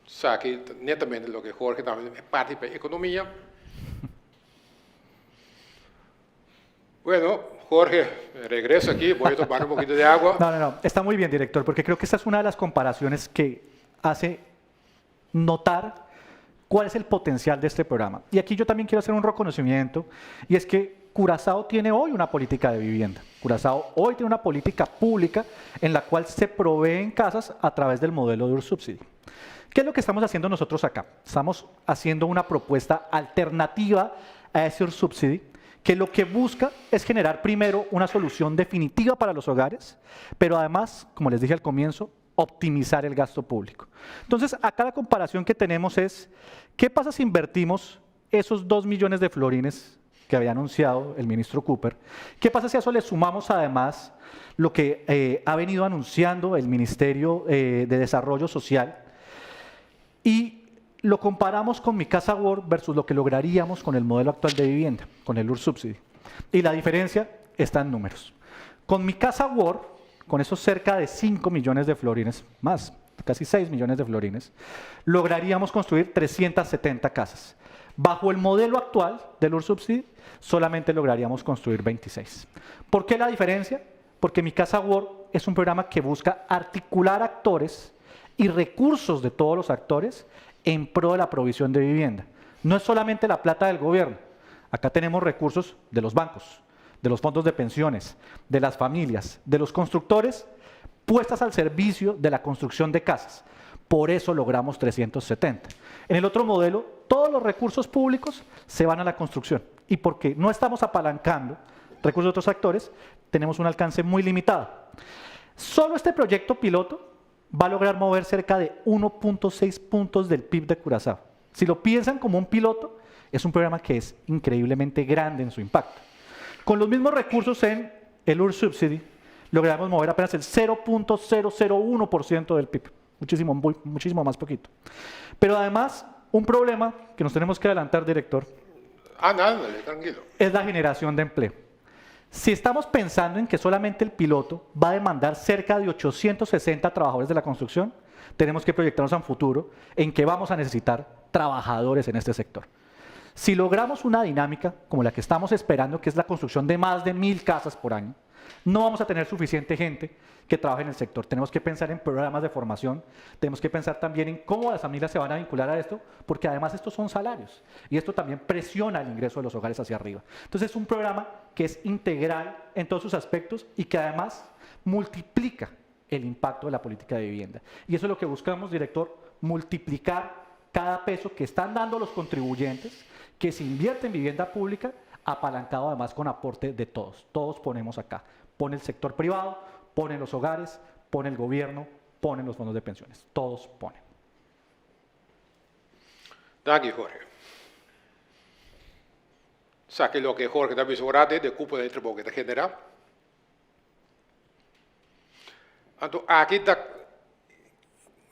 [SPEAKER 2] Esaki netamente loke Jorge tambe e parti pa ekonomia. Bueno, Jorge, regreso aquí, voy a tomar un poquito de agua.
[SPEAKER 3] No, no, no, está muy bien, director, porque creo que esta es una de las comparaciones que hace notar cuál es el potencial de este programa. Y aquí yo también quiero hacer un reconocimiento, y es que Curazao tiene hoy una política de vivienda. Curazao hoy tiene una política pública en la cual se proveen casas a través del modelo de Ursubsidy. ¿Qué es lo que estamos haciendo nosotros acá? Estamos haciendo una propuesta alternativa a ese Ursubsidy que lo que busca es generar primero una solución definitiva para los hogares, pero además, como les dije al comienzo, optimizar el gasto público. Entonces, acá la comparación que tenemos es, ¿qué pasa si invertimos esos 2 millones de florines que había anunciado el ministro Cooper? ¿Qué pasa si a eso le sumamos además lo que eh, ha venido anunciando el Ministerio eh, de Desarrollo Social y lo comparamos con mi casa World versus lo que lograríamos con el modelo actual de vivienda, con el UR Subsidy? Y la diferencia está en números. Con mi casa World, con esos cerca de 5 millones de florines, más, casi 6 millones de florines, lograríamos construir 370 casas. Bajo el modelo actual del UR Subsidy, solamente lograríamos construir 26. ¿Por qué la diferencia? Porque Mi Casa World es un programa que busca articular actores y recursos de todos los actores en pro de la provisión de vivienda. No es solamente la plata del gobierno. Acá tenemos recursos de los bancos, de los fondos de pensiones, de las familias, de los constructores, puestas al servicio de la construcción de casas. Por eso logramos 370. En el otro modelo, todos los recursos públicos se van a la construcción. Y porque no estamos apalancando recursos de otros actores, tenemos un alcance muy limitado. Solo este proyecto piloto va a lograr mover cerca de 1.6 puntos del PIB de Curazao. Si lo piensan como un piloto, es un programa que es increíblemente grande en su impacto. Con los mismos recursos en el UR Subsidy, logramos mover apenas el 0.001% del PIB, muchísimo, muchísimo más poquito. Pero además, un problema que nos tenemos que adelantar, director,
[SPEAKER 2] ah, ándale, tranquilo.
[SPEAKER 3] es la generación de empleo. Si estamos pensando en que solamente el piloto va a demandar cerca de 860 trabajadores de la construcción, tenemos que proyectarnos a un futuro en que vamos a necesitar trabajadores en este sector. Si logramos una dinámica como la que estamos esperando, que es la construcción de más de 1.000 casas por año, no vamos a tener suficiente gente que trabaje en el sector. Tenemos que pensar en programas de formación, tenemos que pensar también en cómo las familias se van a vincular a esto, porque además estos son salarios y esto también presiona el ingreso de los hogares hacia arriba. Entonces es un programa que es integral en todos sus aspectos y que además multiplica el impacto de la política de vivienda. Y eso es lo que buscamos, director, multiplicar cada peso que están dando los contribuyentes, que se invierte en vivienda pública, apalancado además con aporte de todos. Todos ponemos acá. Pone el sector privado, pone los hogares, pone el gobierno, ponen los fondos de pensiones. Todos ponen.
[SPEAKER 2] Danki, Jorge. Sa ku loke Jorge ta bisa di kupo di trabou ku ta generá. Anto, aki ta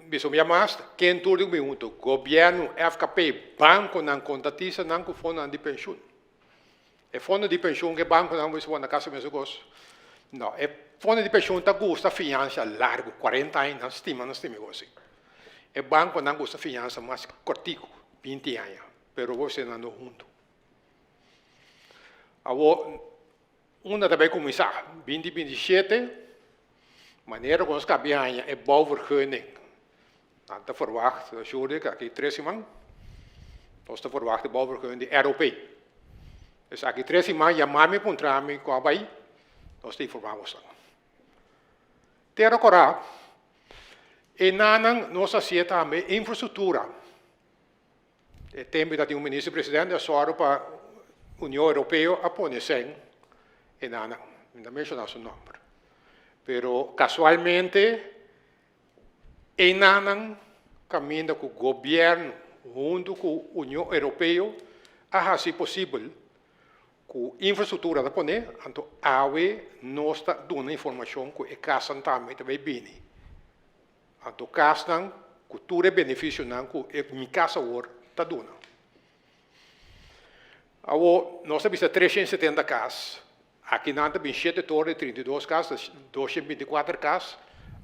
[SPEAKER 2] bisa mas, ken tur di huntu, gobièrnu, FKP, bankonan kontratista nan ku fondo di penshun. E fondo di penshun ku bankonan bisa na kas mesun kos. No, e fondo di penshun ta gusta fiansa largu, 40 aña, nan stima, nan stima asina. E bankonan gusta fiansa mas kòrtiku, 20 aña, pero bo nan huntu. Awor, unda tambe kuminsá, 2027, manera ku nos kaba e bouwvergunning. Nan ta verwacht, Sjoerd, aki 3 siman, nos ta verwacht de bouwvergunning di ROP. Dus aki 3 siman, yama mi kontra mi ku bai, nos ta informá boso. Tera Kòrá, einan nos a hasi tambe infrastruktura. E tempu tabatin un minister presidente a sòru pa Union Europeo a pone sèn einan, no a menshoná su nòmber. Pero kasualmente, einan kaminda ku gobièrnu huntu ku Union Europeo a hasi posibel ku infrastruktura ta pone, anto awe nos ta duna informashon ku e kas tambe ta bini. Anto kasnan ku tur e benefisionan ku e Mi Kas Awor ta duna. Awor, nos a bisa 370 kas, aki nan ta bin 7 toren 32 kas, 224 kas,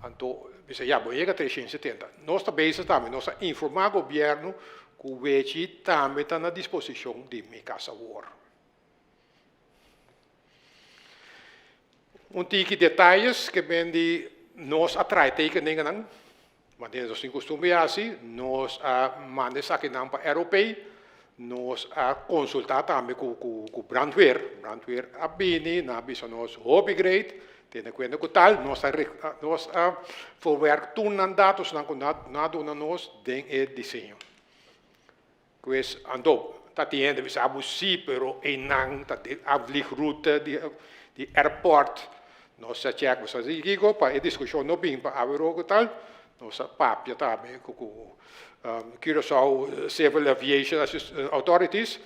[SPEAKER 2] anto bisa ya, bo yega 370. Nos ta bezig tambe, nos a informá gobièrnu ku Wechi tambe ta na disposishon di Mi Kas Awor. Un tiki detaye ku bin di nos a traha tekeningen, ma nos tin kustumber asina, nos a manda esakinan pa ROP, nos a konsultá tambe ku brandweer, brandweer a bini, nan a bisa nos hopi great, tene kuenta ku tal, nos a verwerk tur nan datosnan ku nan a duna nos den e diseño. Pues, anto, ta tin bisa sí, pero einan ta de afvliegroute di airport, nos a check, nos a digo, pa e diskushon no bin pa awor ku tal, nos a papia tambe ku Curaçao Civil Aviation Authorities,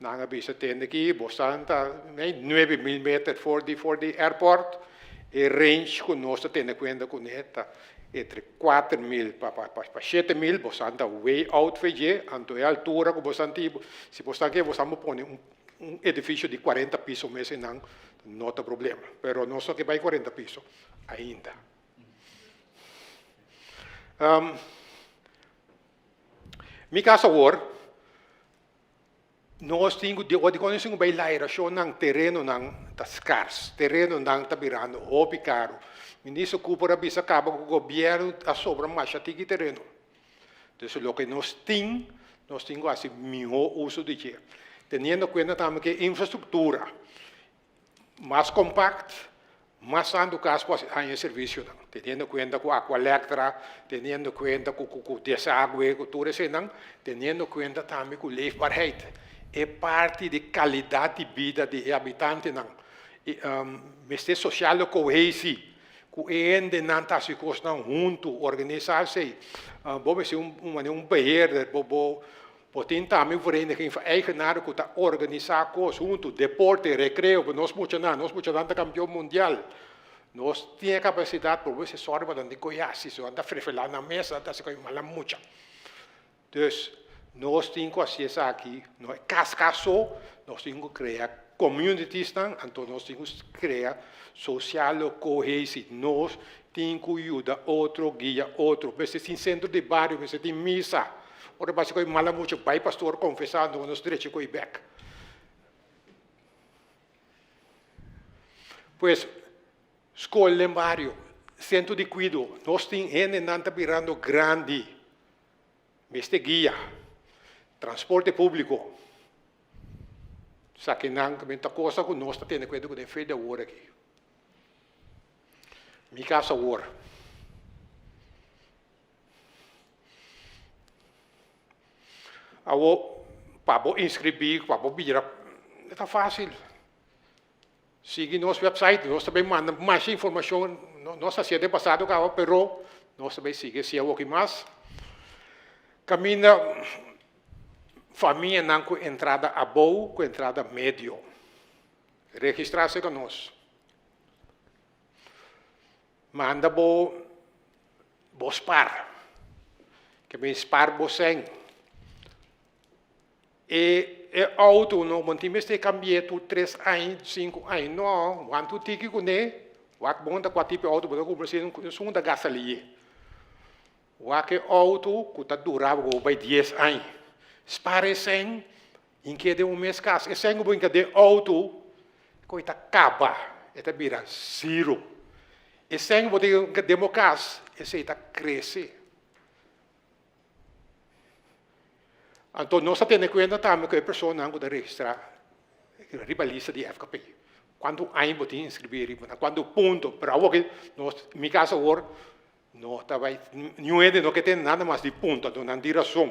[SPEAKER 2] nan a bisa tende aki, boso ta 9000 meter for di airport, e range ku nos ta tene kuenta kuné ta entre 4.000 pa 7.000, boso ta way out VG, anto e altura ku boso si boso ke boso pone un edifisio di 40 piso mes no, no ta problema, pero nos no ke bai 40 piso ainda. Mi Kas Awor, nos tin ku di ku bai lairashon terenonan ta skars, terenonan ta birando hopi karu. Minister Cooper a bisa kaba ku gobièrnu a sobra masha tiki tereno. Dus loke nos tin ku hasi mihó uso di dje. Teniendo kuenta tambe ku infrastruktura mas kompakt, mas tantu kas por haña servisionan. Teniendo kuenta ku Aqualectra, teniendo kuenta ku desagüe, ku tur eseinan, teniendo kuenta tambe ku leefbaarheid. E parti di kalidat di bida di habitantenan. E, sociale cohesie, ku hendenan ta hasi kosnan huntu, organisá. Bo mester un beheerder, bo tin tambe un vereniging van eigenaren ku ta organisá kos huntu, deporte, rekreo, nos muchanan ta kampeon mundial. Nos tin kapasidat, pa bo sòru pa nan di koyasi, so anda frefelá na mesa, ta hasi mala mucha. Dus nos tin ku hasi esaki, no kas kas so, nos tin ku krea communities nan, anto nos tin ku krea sociale cohesie. Nos tin ku yuda otro, guia otro. Mester tin sentro di bario, mester tin misa. Ora basi ku mala mucha, bai pastor konfesá, nos drecha ku bèk. Pues, skol den bario, sentro di kuido, nos tin hendenan ta birando grandi. Mester guia, transporte públiko. Esakinan ta kos ku nos ta tene kuenta ku e fe di awor aki. Mi Kas Awor. Awor, pa bo inskribí, pa bo bira, e ta fásil. Sigui nos website, nos ta bay manda masha informacion, nos a hacia den pasado caba, pero nos ta bay sigui hacia awoki mas. Caminda famianan cu entrada abou cu entrada medio, registra cerca nos. Manda bo bo spar, ke men spar bo sèn. E e auto no bo tin mester cambi'é tur tres aña, sinku aña, no, wantu tiki kuné, wak bon ta kua tipo di auto bo ta kumpra si esun ta gasta liye. Wak e auto ku ta dura bo bai dies aña, spara e sèn, hink'é den un mes kas, e sèn ku bo hinka den auto ku e ta kaba, e ta bira zero. E sèn ku bo ta hinka den bo kas, esei ta krese. Anto nos ta tene kuenta tambe ku e personanan ku ta registrá riba lista di FKP. Kuantu aña bo tin inskribí riba nan, kuantu punto. Pero awor ke nos, mi kas awor no ta bai, niun hende no ke tene nada mas di punto, anto nan tin rason.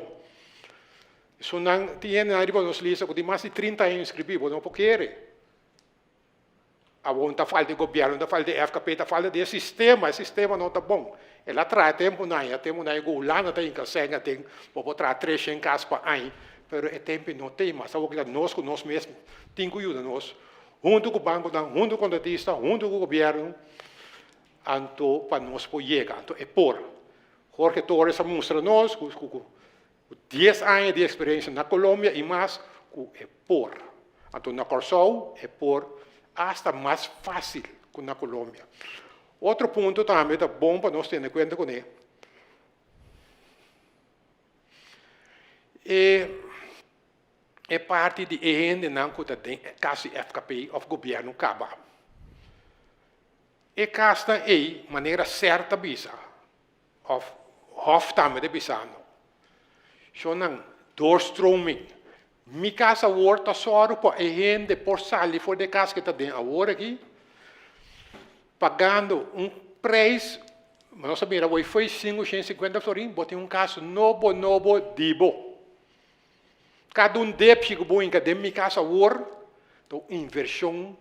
[SPEAKER 2] Esunnan tin hendenan riba nos lista ku tin mas di trinta aña inskribí, bo no por kere. Awor ta falta e gobierno, ta falta e FKP, ta falta di e sistema, e sistema no ta bon. El a traha tempunan, e tempunan ku Hulanda ta hinka sèn aden, bo por traha treshen kas pa aña, pero e tempu no t'ei mas. Awor ta nos ku nos mes tin ku yuda nos, huntu ku bankonan, huntu ku kontratista, huntu ku gobierno, anto pa nos por yega. Anto e por. Jorge Torres a mustra nos ku ku Dies aña di eksperensia na Colombia i mas ku e por. Anto na Kòrsou e por asta mas fásil ku na Colombia. Otro punto tambe ta bon pa nos tene kuenta kuné, e e parti di e hendenan ku ta den kas di FKP òf gobièrnu kaba. E kasnan ei manera sèr ta bisa Of Hof tambe ta bisando. Shonnan, doorstroming. Mi kas awor ta sòru pa e hende por sali for di e kas ke ta den awor aki, pagando un prijs, nos a mira awor foi sinku shen sinkuenta florin, bo tin un kas nobo nobo di bo. Kada un depshi ku bo hinka den mi kas awor ta un invershon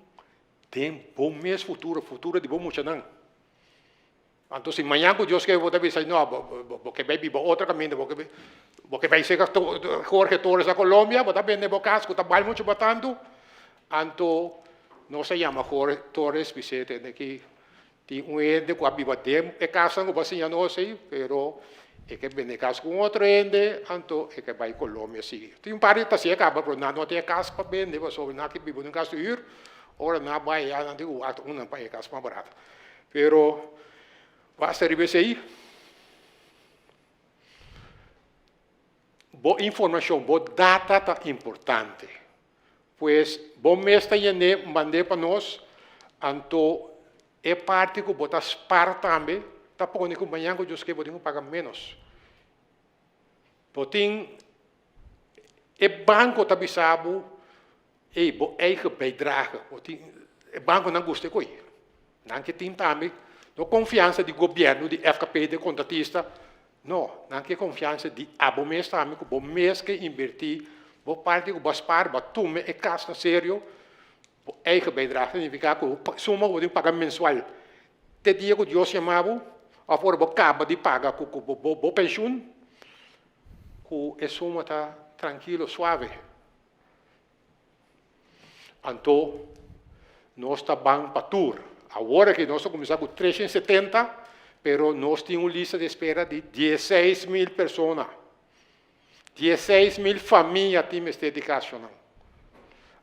[SPEAKER 2] den bo mes futuro, futuro di bo muchanan. Anto si mañan ku Dios ke bo ta bisa, no, bo ke bai biba otro kaminda, bo ke bo ke bai serka Jorge Torres na Colombia, bo ta bende bo kas ku ta bal muchu pa tantu. Anto nos a yama Jorge Torres bis'é tende ki tin un hende ku a biba den e kasnan ku bo a siña nos ei, pero e ke bende e kas ku un otro hende, anto e ke bai Colombia sigui. Tin un par di ta siña kaba, pero nan no tin e kas pa bende pasobra nan ke biba den un kas di hür, ora nan a bai nan tin ku wak un nan paña e kas mas barato. Pero basta riba esei, bo informashon, bo data ta importante. Pues bo mes ta yen'é mand'é pa nos, anto e parti ku bo ta spar tambe ta pone ku mañan ku Dios ke bo tin ku paga ménos. Bo tin e banko ta bisa bo Ey, bo eigen bijdrage. Bo tin, e banconan gusta e koe. Nan ke tin tambe, no confiansa di gobierno, di FKP, di contratista. No, nan ke confiansa di abo mes tambe, ku bo mes ke inverti bo parti ku bo a spaar, bo a tuma e kas na serio. Bo eigen bijdrage significa ku suma ku bo tin ku paga mensual te dia ku Dios yama bo, of ora bo kaba di paga ku bo penshun, ku e suma ta trankilo, suave. Anto nos ta ban pa tur. Awor aki nos a kuminsá ku 370, pero nos tin un lista di espera di 16.000 persona. 16.000 famia tin mester di kasnan.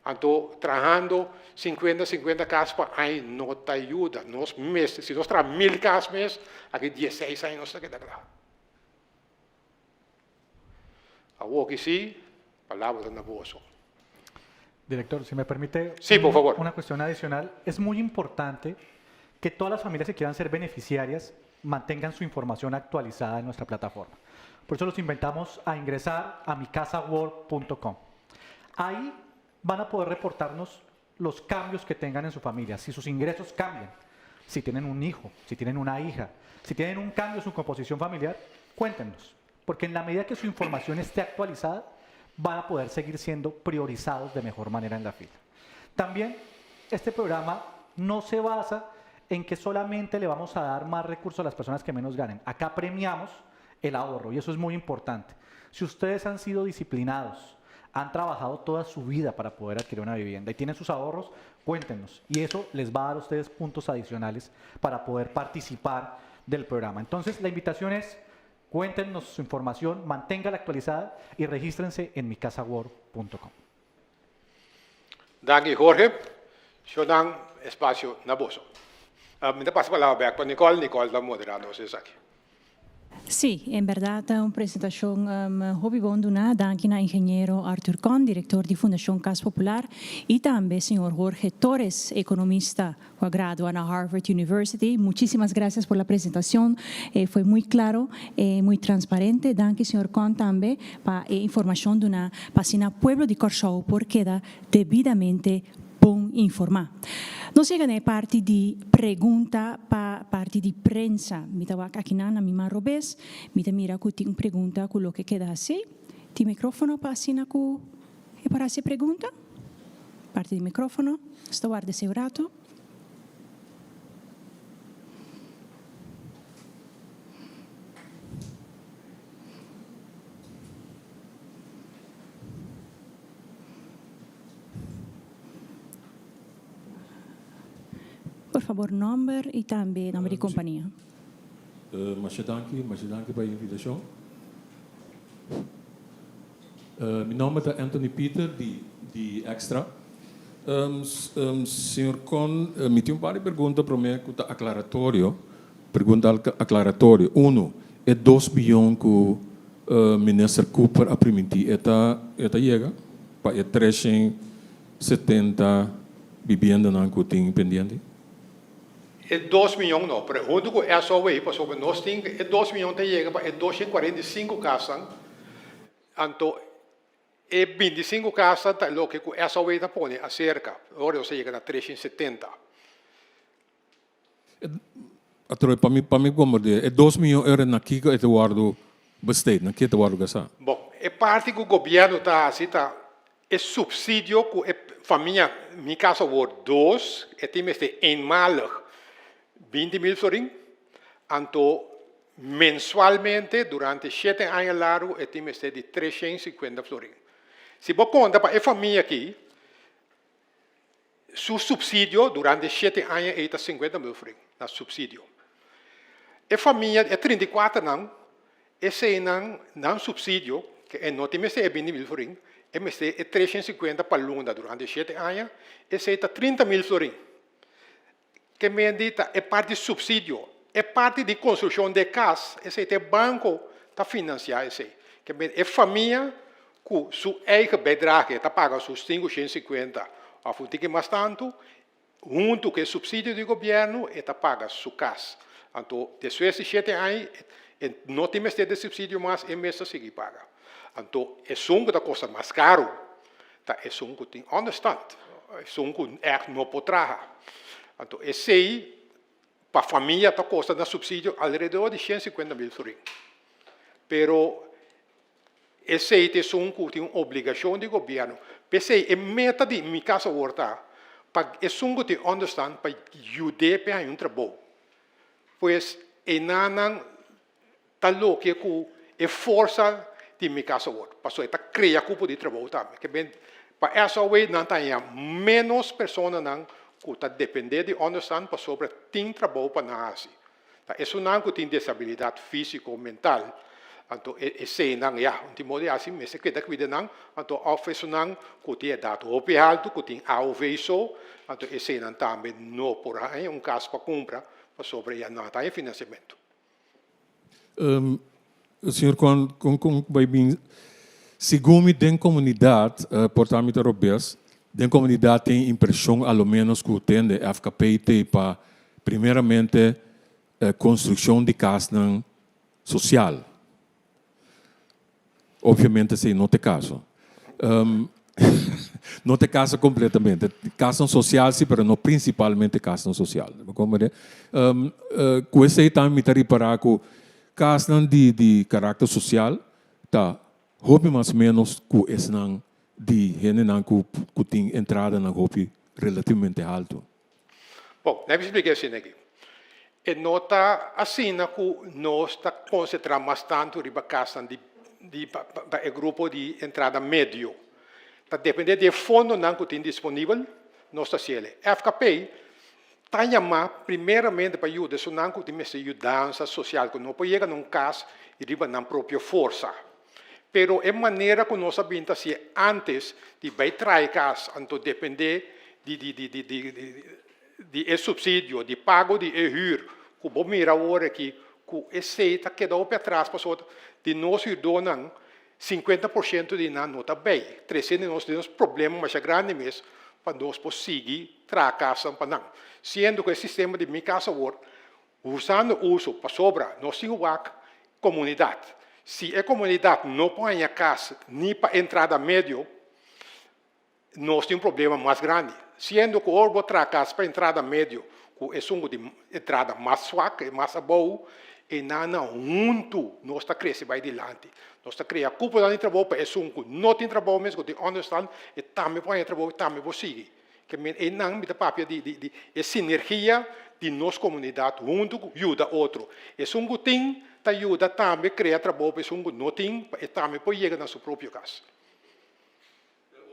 [SPEAKER 2] Anto trahando 50, 50 kas pa aña no ta yuda. Nos mester, si nos traha 1.000 kas mes, aki 16 aña nos ta keda kla. Awor sí, palabra ta na boso.
[SPEAKER 3] Director, si me permite
[SPEAKER 2] Sí, por favor.
[SPEAKER 3] Una cuestión adicional. Es muy importante que todas las familias que quieran ser beneficiarias mantengan su información actualizada en nuestra plataforma. Por eso los invitamos a ingresar a micasaworld.com. Ahí van a poder reportarnos los cambios que tengan en su familia, si sus ingresos cambian, si tienen un hijo, si tienen una hija, si tienen un cambio en su composición familiar, cuéntenos. Porque en la medida que su información esté actualizada, van a poder seguir siendo priorizados de mejor manera en la fila. También este programa no se basa en que solamente le vamos a dar más recursos a las personas que menos ganen. Acá premiamos el ahorro y eso es muy importante. Si ustedes han sido disciplinados, han trabajado toda su vida para poder adquirir una vivienda y tienen sus ahorros, cuéntenos. Y eso les va a dar a ustedes puntos adicionales para poder participar del programa. Entonces, la invitación es, cuéntenos su información, manténgala actualizada y regístrense en micasaword.com.
[SPEAKER 2] Danki Jorge. Shonnan, espasio na boso. Mi ta pasa palabra bèk pa Nicole. Nicole ta moderá nos esaki.
[SPEAKER 1] Sí, en bèrdat ta un presentashon hopi bon duná. Danki na ingeniero Arthur Kohn, direktor di Fundashon Kas Popular, i tambe señor Jorge Torres, ekonomista ku a gradua na Harvard University. Muchísimas gracias por la presentacion. E fue muy claro, muy transparente. Danki señor Kohn tambe pa e informashon duná pa asina pueblo di Kòrsou por keda debidamente bon informá. Nos yega na e parti di pregunta pa parti di prensa. Mi ta wak akinan na mi man robes, mi ta mira ku tin un pregunta ku loke keda hasi. Tin mikrófono pa asina ku e por hasi e pregunta? Parti di mikrófono. Nos ta warda esei un ratu. Por fabor nomber y tambe nomber di compania.
[SPEAKER 4] Masha danki, masha danki pa e invitacion. Mi nomber ta Anthony Pieter di di Extra. Señor Con, mi tin un par di pregunta prome cu ta aclaratorio, pregunta aclaratorio. Uno, e dos biyon cu Minister Cooper a primintí e ta e ta yega pa e 370 bibiendanan ku tin pendiente?
[SPEAKER 2] E dos miyon no, pero huntu ku SOW pasobra nos tin e dos miyon ta yega pa e 245 kasnan, anto e 25 kasnan ta loke ku SOW ta pone aserka, ora nos ta yega na 370.
[SPEAKER 4] Atrobe pa mi pa mi komprende e dos miyon euro na kiko e ta wòrdu besteed, na ke ta wòrdu gastá?
[SPEAKER 2] Bon, e parti ku gobièrnu ta hasi ta e supsidio ku e famia, mi kaso awor dos, e tin mester eenmalig 20.000 florin, anto mensualmente durante shete aña largu e tin mester di 350 florin. Si bo konta pa e famia aki, Su subsidio durante shete aña ei ta 50.000 florin, na subsidio. E famia, e 34 nan, eseinan, nan subsidio, ke e no tin mester e 20.000 florin, e mester e 350 pa luna durante shete aña, esei ta 30.000 florin. Ke mendi ta e parti subsidio. E parti di construccion di e cas, esei ta e banco ta financia esei. Ke mendi e famia cu su eigen bijdrage ta paga su 550 of un tiki mas tanto, hunto cu e subsidio di gobierno e ta paga su cas. Anto despues di shete aña e no tin mester di subsidio mas, e mes ta sigui paga. Anto esun cu ta costa mas caro ta esun ku tin onderstand, esun ku ègt no por traha. Anto esei pa famia ta kosta na supsidio alrededor di 150.000 florin. Pero esei ta esun ku tin un obligashon di gobièrnu. P'esei e meta di mi kas awor ta pa esun ku tin onderstand pa yud'é pa e haña un trabou. Pues enanan Ta loke ku e forsa di mi kas awor, pasobra e ta krea kupo di trabou tambe. Ke ben pa SOW nan ta haña ménos personanan ku ta dependé di ònderstan pasobra tin trabou pa nan hasi. Ta esunnan ku tin desabilidat físiko, mental, anto eseinan ya un tin modo di hasi mester keda kuida nan, anto òf esunnan ku tin edat hopi haltu ku tin AOV so, anto eseinan tambe no por haña un kas pa kumpra pasobra ya nan ta haña finansiamentu.
[SPEAKER 4] Señor Con, con con bai bin segun mi den comunidad por ta mi ta robes, den comunidad tin impresion a lo menos cu tende FKP te pa primeramente construccion di casnan social. Obviamente esei no ta e caso. No ta e caso completamente. Casnan social si, pero no principalmente casnan social. Bo comprende? Cu esei tambe mi ta ripara cu casnan di di caracter social ta Hopi mas ménos ku esnan di hendenan ku ku tin entradanan hopi relativamente haltu.
[SPEAKER 2] Bon, na mi splika asina aki. E no ta asina ku nos ta konsentrá mas tantu riba kasnan di di pa pa e grupo di entrada medio. Ta dependé di e fondonan ku tin disponibel, nos ta hasiel. FKP ta yamá primeramente pa yuda esunnan ku tin mester yudansa sosial, ku no por yega na un kas riba nan propio forsa. Pero e manera ku nos a bin ta hasié ántes di bai traha e kas, anto dependé di di di di di di e supsidio, di pago di e hür ku bo mira awor aki, ku esei ta keda hopi atras pasobra di nos hürdónan 50% di nan no ta bay, treciendo nos den nos problema masha grandi mes pa nos por sigui traha casnan pa nan. Siendo cu e sistema di Mi Casa Awor, usando uso pasobra nos tin wak comunidad. Si e comunidad no por haña cas ni pa entrada medio, nos tin un problema mas grandi. Siendo cu ora bo traha cas pa entrada medio cu esun cu tin entrada mas swak y mas abou, e nannan huntu nos ta crece bay dilanti. Nos ta crea cuponan di trabou pa esun cu no tin trabou mes, cu tin onderstand, e tambe por haña trabou y tambe por sigui. Ke men einan mi ta papia di di di e sinergia di nos comunidad huntu cu yuda otro. Esun cu tin ta yuda tambe crea trabou pa esun cu no tin pa e tambe por yega na su propio cas.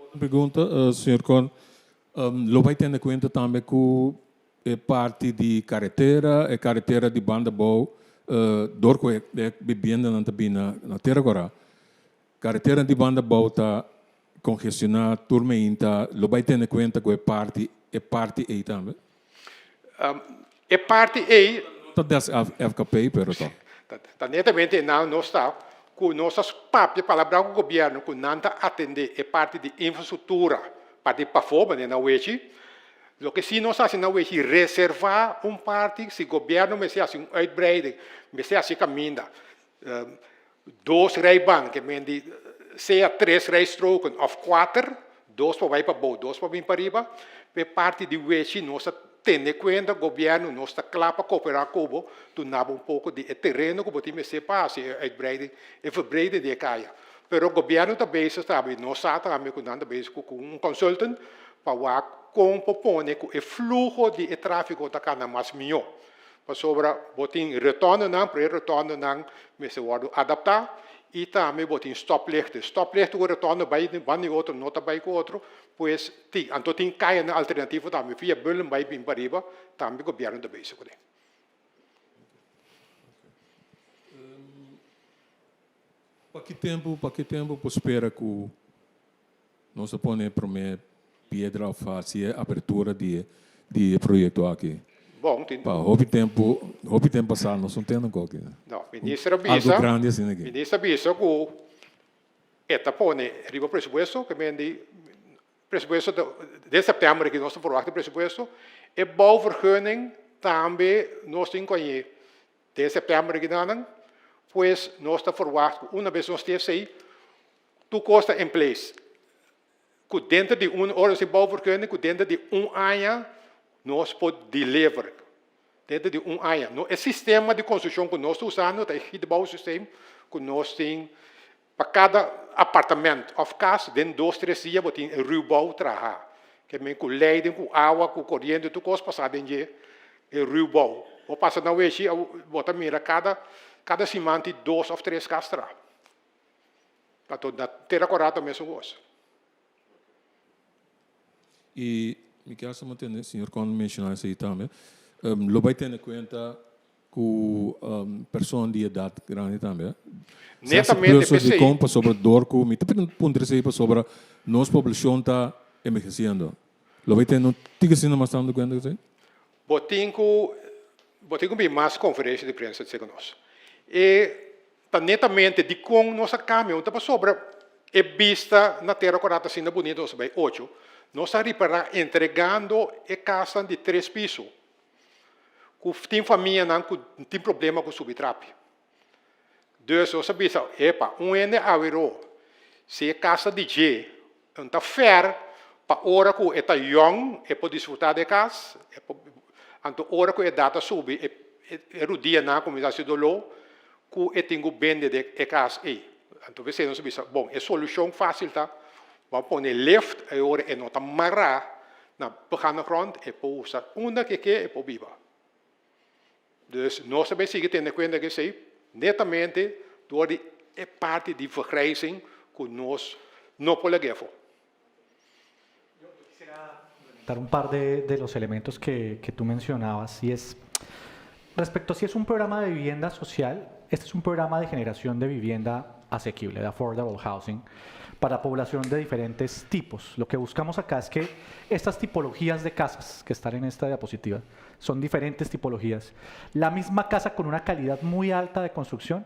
[SPEAKER 4] Otro pregunta, señor Korn. Lo bay tene cuenta tambe cu e parti di caretera, e caretera di banda abou, door cu e bibiendanan ta bini na Tera Cora. Caretera di banda abou ta congestiona tur meinta. Lo bay tene cuenta cu e parti e parti ey tambe?
[SPEAKER 2] E parti ey.
[SPEAKER 4] Ta des FKP pero ta.
[SPEAKER 2] Ta netamente nan nos ta cu nos ta papia palabra cu gobierno cu nan ta atende e parti di infrastructura parti pafo manera na Wechi. Loke si nos haci na Wechi reserva un parti si gobierno mester haci un uitbreiding mester haci caminda Dos rijbaan, ke men di sea tres rijstroken of kuater, dos pa bai pabou, dos pa bin pariba. P'e parti di wechi nos ta tene kuenta, gobièrnu nos ta kla pa kooperá ku bo, duna bo un poko di e tereno ku bo tin mester pa hasi e uitbreiding, e verbreiding di e kaya. Pero gobièrnu ta bezig tambe, nos sa tambe ku nan ta bezig ku un consultant pa wak kon por pone ku e fluho di e tráfiko ta kana mas mihó. Pasobra bo tin retornonan, pero e retornonan mester wòrdu adaptá i tambe bo tin stoplichten. Stoplichten ku retorno bai di banda di otro no ta bai ku otro, pues tin. Anto tin kayanan alternativo tambe via Bullen bai bin pariba, tambe gobièrnu ta bezig kuné.
[SPEAKER 4] Pa ki tempu, pa ki tempu por spera ku nos a pone e promé piedra òf hasi e apertura di e di e proyekto aki?
[SPEAKER 2] Bon, tin.
[SPEAKER 4] Pa hopi tempu, hopi tempu pasá nos no tende kòke.
[SPEAKER 2] No, minister a bisa.
[SPEAKER 4] Algu grandi asina aki.
[SPEAKER 2] Minister a bisa ku e ta pone riba presupuesto, ke men di presupuesto ta den sèptèmber aki nos ta ferwagt e presupuesto. E bouwvergunning tambe nos tin ku añ'é Den sèptèmber di ginanan, pues nos ta ferwagt ku una bes nos tin esei, tur kos ta in place. Ku denter di un ora nos tin bouwvergunning, ku denter di un aña nos por deliver. Denter di un aña. No, e sistema di konstrukshon ku nos ta usando ta e gietbouwsysteem ku nos tin pa kada apartament òf kas den dos tres dia bo tin e ruwbouw traha. Ke men ku leiding, ku awa, ku koriente, tur kos pasa den dje e ruwbouw. Bo pasa na wechi bo ta mira kada kada siman tin dos òf tres kas traha. Anto na Tera Kora ta mesun kos.
[SPEAKER 4] I mi kier hasta mantene, señor Con menciona esey tambe, lo bay tene cuenta cu persona di edad grandi tambe.
[SPEAKER 2] Netamente
[SPEAKER 4] p'esey. Dicon? Pasobra door cu, mi ta puntra esey pasobra nos poblacion ta envejeciendo. Lo bay tene un tiki asina mas tanto cuenta cu esey?
[SPEAKER 2] Bo tin cu, bo tin cu bin mas conferencia di prensa segun nos. E Ta netamente dikon nos a kambia, un ta pasobra e bista na Tera Kora ta asina bunita, nos a bai ocho, nos a ripará entregando e kasnan di tres piso ku tin famianan ku tin problema ku subi trapi. Dus nos a bisa, epa, un hende aweró si e kas ta di dje, un ta fèr pa ora ku e ta yòn e por disfrutá di e kas, e por, anto ora ku edat a subi e rudianan a kuminsá hasi doló, ku e tin ku bende de e kas ei. Anto p'esei nos a bisa, bon, e solushon fásil ta, bo a pone lift, e ora e no ta mará na begane grond, e por usa unda ku e ke, e por biba. Dus nos ta bay sigui tene kuenta ku esei netamente dor di e parti di vergrijzing ku nos no por lag'é afó.
[SPEAKER 3] Yo quisiera dar un par de, de los elementos que, que tú mencionabas y es respecto a si es un programa de vivienda social, este es un programa de generación de vivienda asequible, de affordable housing, para población de diferentes tipos. Lo que buscamos acá es que estas tipologías de casas que están en esta diapositiva son diferentes tipologías. La misma casa con una calidad muy alta de construcción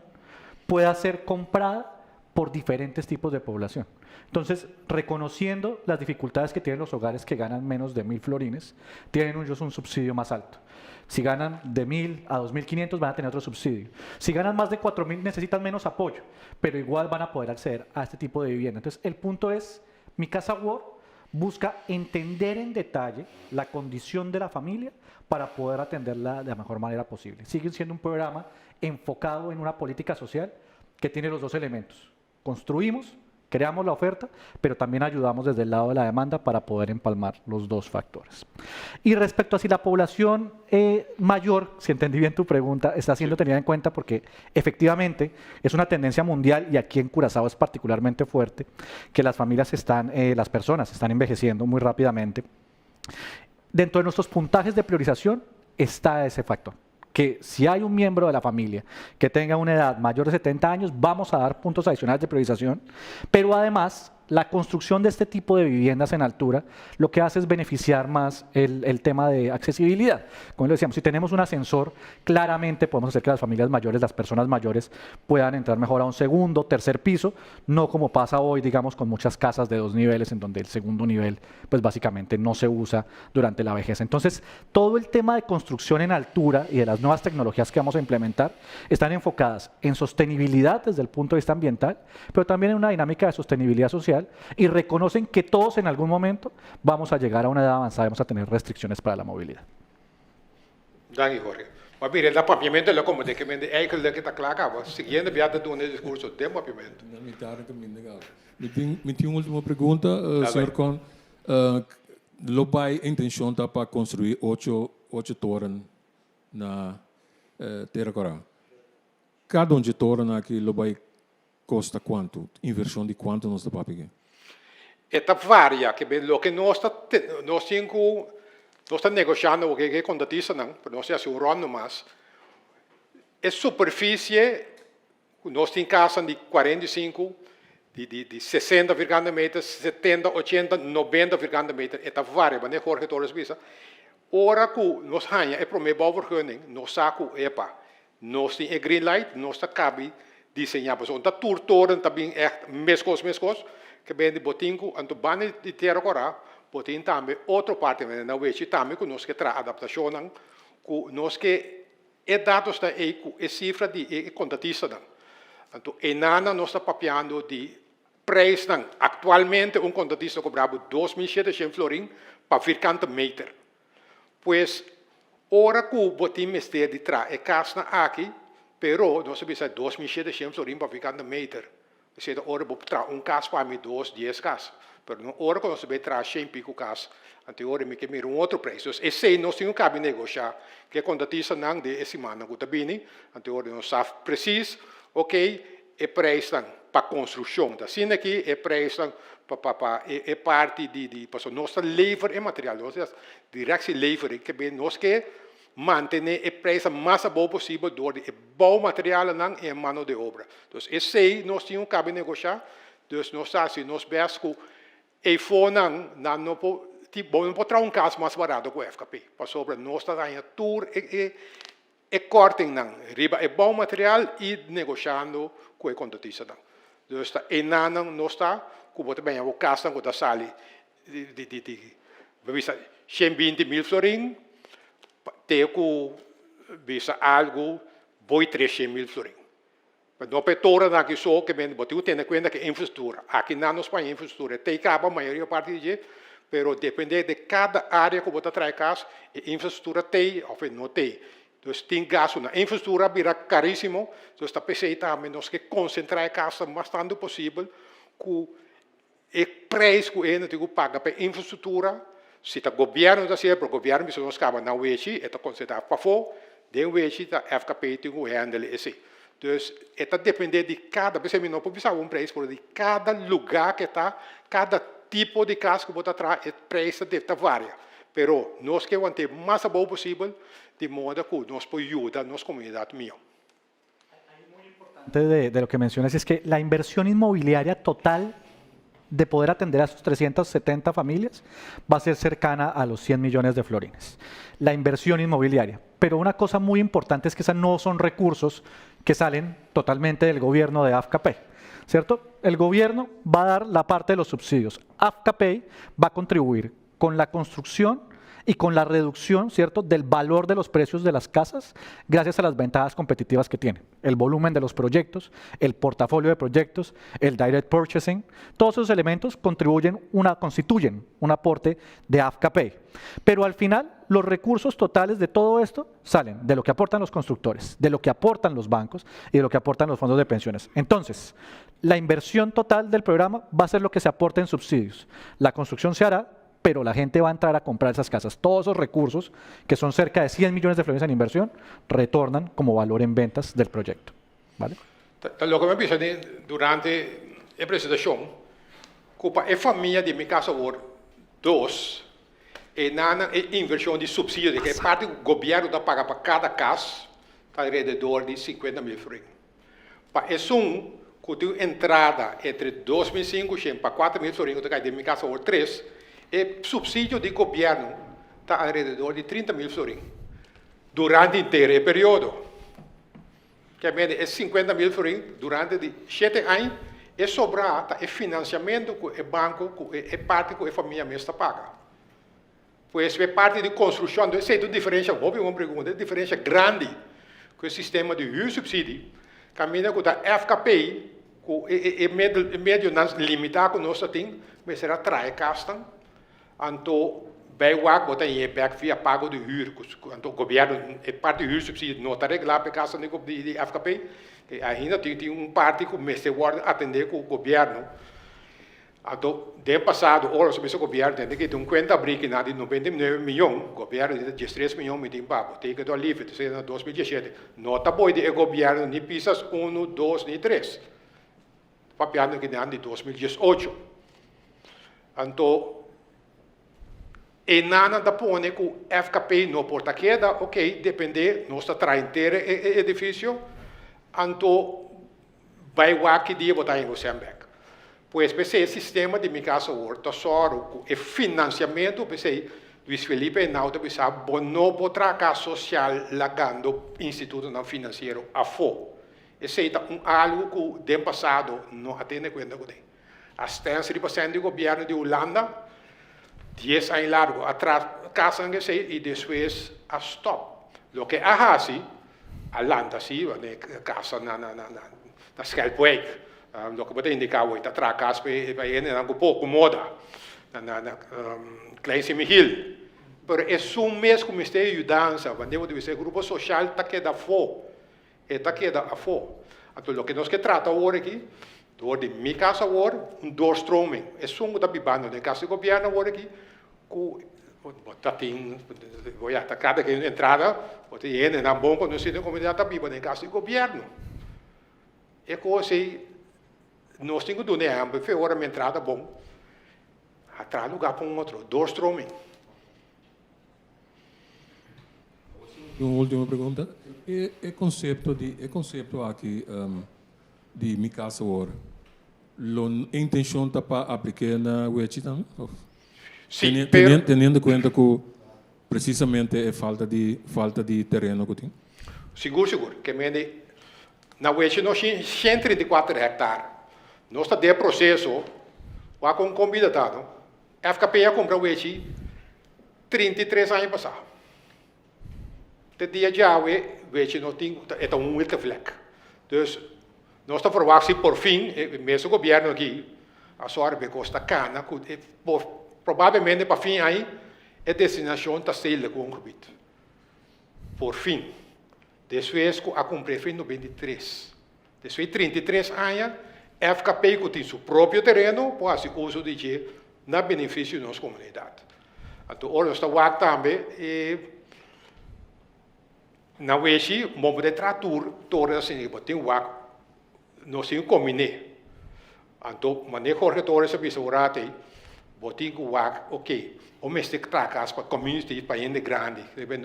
[SPEAKER 3] pueda ser comprada por diferentes tipos de población. Entonces, reconociendo las dificultades que tienen los hogares que ganan menos de 1.000 florines, tienen ellos un subsidio más alto. Si ganan de 1.000 a 2.500 van a tener otro subsidio. Si ganan más de 4.000 necesitan menos apoyo, pero igual van a poder acceder a este tipo de vivienda. Entonces, el punto es, Mi Casa Work busca entender en detalle la condición de la familia para poder atenderla de la mejor manera posible. Sigue siendo un programa enfocado en una política social que tiene los dos elementos. Construimos, creamos la oferta, pero también ayudamos desde el lado de la demanda para poder empalmar los dos factores. Y respecto a si la población mayor, si entendí bien tu pregunta, está siendo tenida en cuenta, porque efectivamente es una tendencia mundial y aquí en Curazao es particularmente fuerte, que las familias están, las personas están envejeciendo muy rápidamente. Dentro de nuestros puntajes de priorización está ese factor que si hay un miembro de la familia que tenga una edad mayor de 70 años, vamos a dar puntos adicionales de priorización, pero además la construcción de este tipo de viviendas en altura lo que hace es beneficiar más el tema de accesibilidad. Como le decíamos, si tenemos un ascensor, claramente podemos hacer que las familias mayores, las personas mayores puedan entrar mejor a un segundo, tercer piso, no como pasa hoy, digamos, con muchas casas de dos niveles en donde el segundo nivel, pues básicamente no se usa durante la vejez. Entonces, todo el tema de construcción en altura y de las nuevas tecnologías que vamos a implementar están enfocadas en sostenibilidad desde el punto de vista ambiental, pero también en una dinámica de sostenibilidad social y reconocen que todos en algún momento vamos a llegar a una edad avanzada y vamos a tener restricciones para la movilidad.
[SPEAKER 2] Danki, Jorge. Maar mira, e papiamento ta como ku men eigenlijk ta kla kaba. Siguiente biaha ta duna diskurso den papiamento.
[SPEAKER 4] Mi tin un último pregunta, señor Con. Lo bai intenshon ta pa konstruí ocho toren na Tera Kòrá. Kada un di toren aki lo bai kosta kuantu? Invershon di kuantu nos ta papia?
[SPEAKER 2] E ta varia, ke men loke nos tin ku nos ta negoshando ku e kontratistanan, pero nos ta hasi un rònt mas. E superfisie, nos tin kas di 45, di 60 vierkante meter, 70, 80, 90 vierkante meter, e ta varia, ma Jorge Torres bisa. Ora ku nos haña e promé bouwvergunning, nos sa ku epa, nos tin e green light, nos ta kaba diseñá. Pasobra ta tur toren tambe echt meskos meskos, ke men bo tin ku, anto banda di Tera Kòrá, bo tin tambe otro parti, na wechi tambe ku nos ke traha adaptashon, ku nos ke e datos ta e ku e sifra di e kontratistanan. Anto, einan nos ta papiando di prijsnan. Aktualmente un kontratista ta kobra 2.700 florin pa vierkante meter. Pues, ora ku bo tin mester di traha e kasnan aki, pero nos ta bisa 2.700 florin pa vierkante meter. Sea, ora bo traha un kas pa mi, 2, 10 kas. Pero no ora ku nos bai traha 100 piku kas, anto ora mi ke mira un otro prijs. Dus esei nos tin ku kaba negoshá, ku kontratistanan den e siman ku ta bini, anto ora nos sa precies, ok, e prijsnan pa konstrukshon. Asina aki e prijsnan pa e parti di pasobra nos ta lever e material, nos directie levering, ke men nos ke mantené e prijs mas abou posibel dor di e bouwmaterialen i e mano de obra. Dus esei nos tin ku kaba negoshá, dus nos ta hasi nos best ku e fonan nan no por, bo no por traha un kas mas barato ku FKP, pasobra nos ta haña tur e kortingnan riba e bouwmateriaal i negoshando ku e kontratistanan. Dus ta einan nos ta, ku bo ta bini e kasnan ku ta sali di bisa 120.000 florin, te ku bisa algu boi 300.000 florin. Pero no pe toren aki so, ke men, bo tin ku tene kuenta ku infrastruktura. Aki nan nos paña infrastruktura. Te kaba mayoria parti di dje, pero depende di kada área ku bo ta traha kas, e infrastruktura t'ei òf no t'ei. Dus tin gastu na infrastruktura a bira karísimo, dus ta p'esei tambe nos ke konsentrá e kasnan mas tantu posibel ku e prijs ku hende tin ku paga pa e infrastruktura, si ta gobièrnu ta hasié, pero gobièrnu bisa nos kaba na wechi, e ta konsentrá pafó, den wechi ta FKP tin ku hèndel esei. Dus e ta dependé di kada, p'esei mi no por bisa bo un prijs, pero di kada lugá ku e ta, kada tipo di kas ku bo ta traha, e prijs ta ta varia. Pero nos ke want'é mas abou posibel, di moda ku nos por yuda nos komunidat mihó.
[SPEAKER 3] Importante de lo que mencionas es que la inversión inmobiliaria total de poder atender a sus 370 familias va a ser cercana a los 100 millones de florines. La inversión inmobiliaria. Pero una cosa muy importante es que esas no son recursos que salen totalmente del gobierno de AFKP, ¿cierto? El gobierno va a dar la parte de los subsidios. AFKP va a contribuir con la construcción y con la reducción, ¿cierto?, del valor de los precios de las casas gracias a las ventajas competitivas que tiene. El volumen de los proyectos, el portafolio de proyectos, el direct purchasing, todos esos elementos contribuyen una, constituyen un aporte de AFKP. Pero al final, los recursos totales de todo esto salen de lo que aportan los constructores, de lo que aportan los bancos y de lo que aportan los fondos de pensiones. Entonces, la inversión total del programa va a ser lo que se aporte en subsidios. La construcción se hará, pero la gente va a entrar a comprar esas casas. Todos esos recursos, que son cerca de 100 millones de florines en inversión, retornan como valor en ventas del proyecto. ¿Vale?
[SPEAKER 2] Loke mi a bisa durante e presentashon, ku pa e famia di Mi Kas Awor 2, e nan e invershon di supsidio, di ku e parti ku gobièrnu ta paga pa kada kas, ta alrededor di 50 mil florin. Pa esun ku tin un entrada entre 2500 pa 4000 florin ku ta kai den Mi Kas Awor 3, e supsidio di gobièrnu ta alrededor di 30 mil florin durante henter e periodo. Ke mende e 50 mil florin durante di 7 aña, e sobrá ta e finansiamentu ku e banko ku e parti ku e famia mes ta paga. Pues e parti di konstrukshon, esei ta un diferensha, hopi bon pregunta, e diferensha grandi ku e sistema di huursubsidie, kaminda ku ta FKP ku e medionan limitá ku nos ta tin, mester a traha e kasnan, anto bai wak bo ta hañ'é bèk via pago di huur, anto gobièrnu e parti di huursubsidie no ta reglá pa e kasnan di FKP, ainda tin un parti ku mester wòrdu atendé ku gobièrnu. Anto, den pasado, ora nos a bisa gobièrnu tende ke tin un kuenta abrí ki na di 99 miyon, gobièrnu di ta 13 miyon mi tin pa bo, take it or leave it, esei na 2017. No ta boi di e gobièrnu ni Pisas unu, dos ni tres. Papiando ki nan di 2018. Anto, e nan ta pone ku FKP no por ta keda, ok, depende, nos ta traha henter e edifisio, anto bai wak ki dia bo ta haña bo sèn bèk. Pues p'esei e sistema di Mi Kas Awor ta sòru ku e finansiamentu, p'esei Luis Felipe Henao ta bisa bo no por traha kas sosial lagando institutonan finansiero afó. Esei ta un algu ku den pasado no a tene kuenta kuné. A stèns riba sèn di gobièrnu di Hulanda 10 aña largu a traha kasnan esei i despues a stòp. Loke a hasi a lanta si wanneer casa na na na na Schelpwijk loke bo ta indica awor ta traha cas pa e hendenan cu poco moda na na na Klein Sint Michiel pero esun mes cu mester e yudansa wanneer bo ta bisa e grupo social ta keda afo e ta keda afo anto loke nos ke trata awor aki door di Mi Kas Awor un doorstroming esun cu ta bibando den cas di gobierno awor aki Ku bo ta tin, bo ya ta kada ke un entrada, bo tin hendenan bon konosí den komunidat ta biba den kas di gobièrnu. E kos ei nos tin ku duna ehèmpel, fe ora mi entrada bon, a traha lugá pa un otro, doorstroming.
[SPEAKER 4] Un ultimo pregunta. E konsepto di e konsepto aki di Mi Kas Awor, lo e intenshon ta pa aplik'é na Wechi tambe? Of
[SPEAKER 2] Sí, pero.
[SPEAKER 4] Teniendo kuenta ku presisamente e falta di falta di tereno ku tin?
[SPEAKER 2] Sigur, sigur. Ke mende na Wechi nos tin 134 hèktar. Nos ta den proseso, wak kon kon bida ta no? FKP a kumpra Wechi 33 aña pasá. Te dia djawe Wechi no tin, e ta un witte vlek. Dus nos ta verwagt si por fin e mesun gobièrnu aki a sòru pa e kos ta kana ku e por probablemente pa fin aña e destinashon ta stedelijk woongebied. Por fin. Despues ku a kumpr'é fin 93. Despues di 33 aña, FKP ku tin su propio tereno por hasi uso di dje na benefisio di nos komunidat. Anto ora nos ta wak tambe e na weshi bo por traha tur toren asina, bo tin wak nos tin ku kombiné. Anto manera Jorge Torres a bisa un rato ei, bo tin ku wak, ok, bo mester traha kas pa community, pa hende grandi.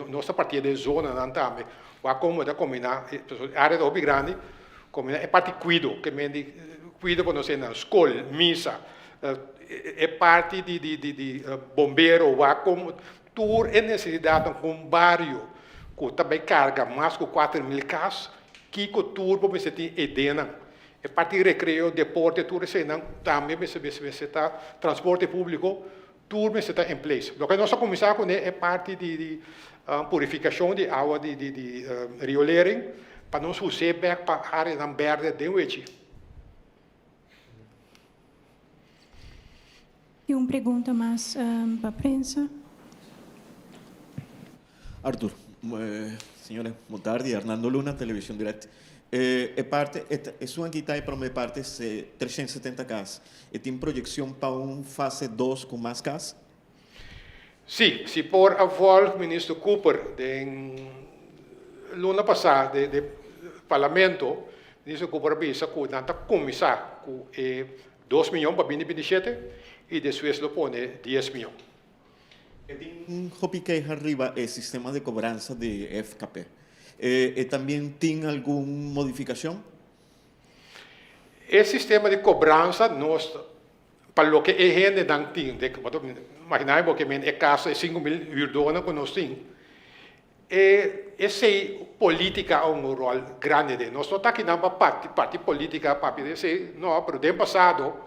[SPEAKER 2] Nos ta partia den zonanan tambe, wak kon bo ta kombiná, pasobra e área ta hopi grandi, kombiná e parti kuido, ke men di kuido ku nos hende nan, skol, misa, e parti di di di di bombero, wak kon tur e nesesidatnan ku un bario ku ta bai karga mas ku 4000 kas, kiko tur bo mester tin e denan. E parti recreo, deporte, tur eseinan tambe mester mester ta transporte publico, tur mester ta in place. Loke nos a cuminsa cune e parti di di purificacion di awa di di di riolering pa nos huse bek pa areanan berde den Wechi.
[SPEAKER 1] Tin un pregunta mas pa prensa.
[SPEAKER 5] Arthur, Señores, bon tardi. Hernando Luna, Television Direct. E parte, esun aki ta e prome parte, 370 cas. E tin proyeccion pa un fase dos cu mas cas?
[SPEAKER 2] Sí, si por a volg Minister Cooper den luna pasá den den Parlamento, Minister Cooper a bisa cu nan ta cuminsa cu e dos miyon pa binti 27 y despues lo pone dies miyon.
[SPEAKER 5] E tin hopi keha riba e sistema di cobransa di FKP. E tambien tin algun modificacion?
[SPEAKER 2] E sistema di cobransa nos Pa loke e hendenan tin, bo ta imaginá bo ke men e kas e 5000 hürdónan ku nos tin, e esei polítika a un ròl grandi den. Nos no ta akinan pa parti parti polítika papia di esei, no, pero den pasado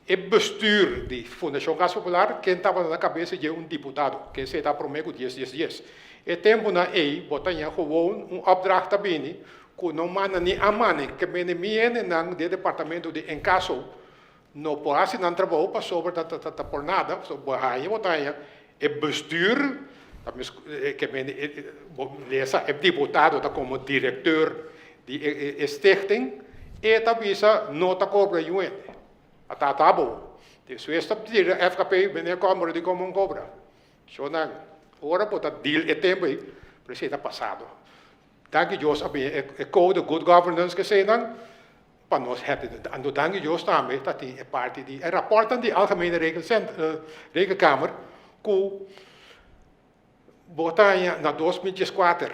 [SPEAKER 2] e bestuur di Fundashon Kas Popular ken tabata na kabesa dje un diputado, ke esei ta promé ku dies dies dies. E tempunan ei bo ta haña gewoon un opdracht ta bini ku no manda ni a mane, ke mende mi hendenan den departamento di enkaso no por hasi nan trabou pasobra ta ta ta por nada, pasobra bo haña bo ta haña e bestuur, ta mes ke mende bo lesa e diputado ta komo direkteur di e e stichting, e ta bisa no ta kobra yu hende, a ta ta bo. Despues ta tira FKP meneer Komber di komo kobra. Shownan, ora bo ta deal e tempu ei, pero esei ta pasado. Danki Dios a bini e code good governance keseinan pa nos happy. Anto danki Dios tambe ta tin e parti di e raportnan di Algemene Rekenkamer ku bo ta haña na 2014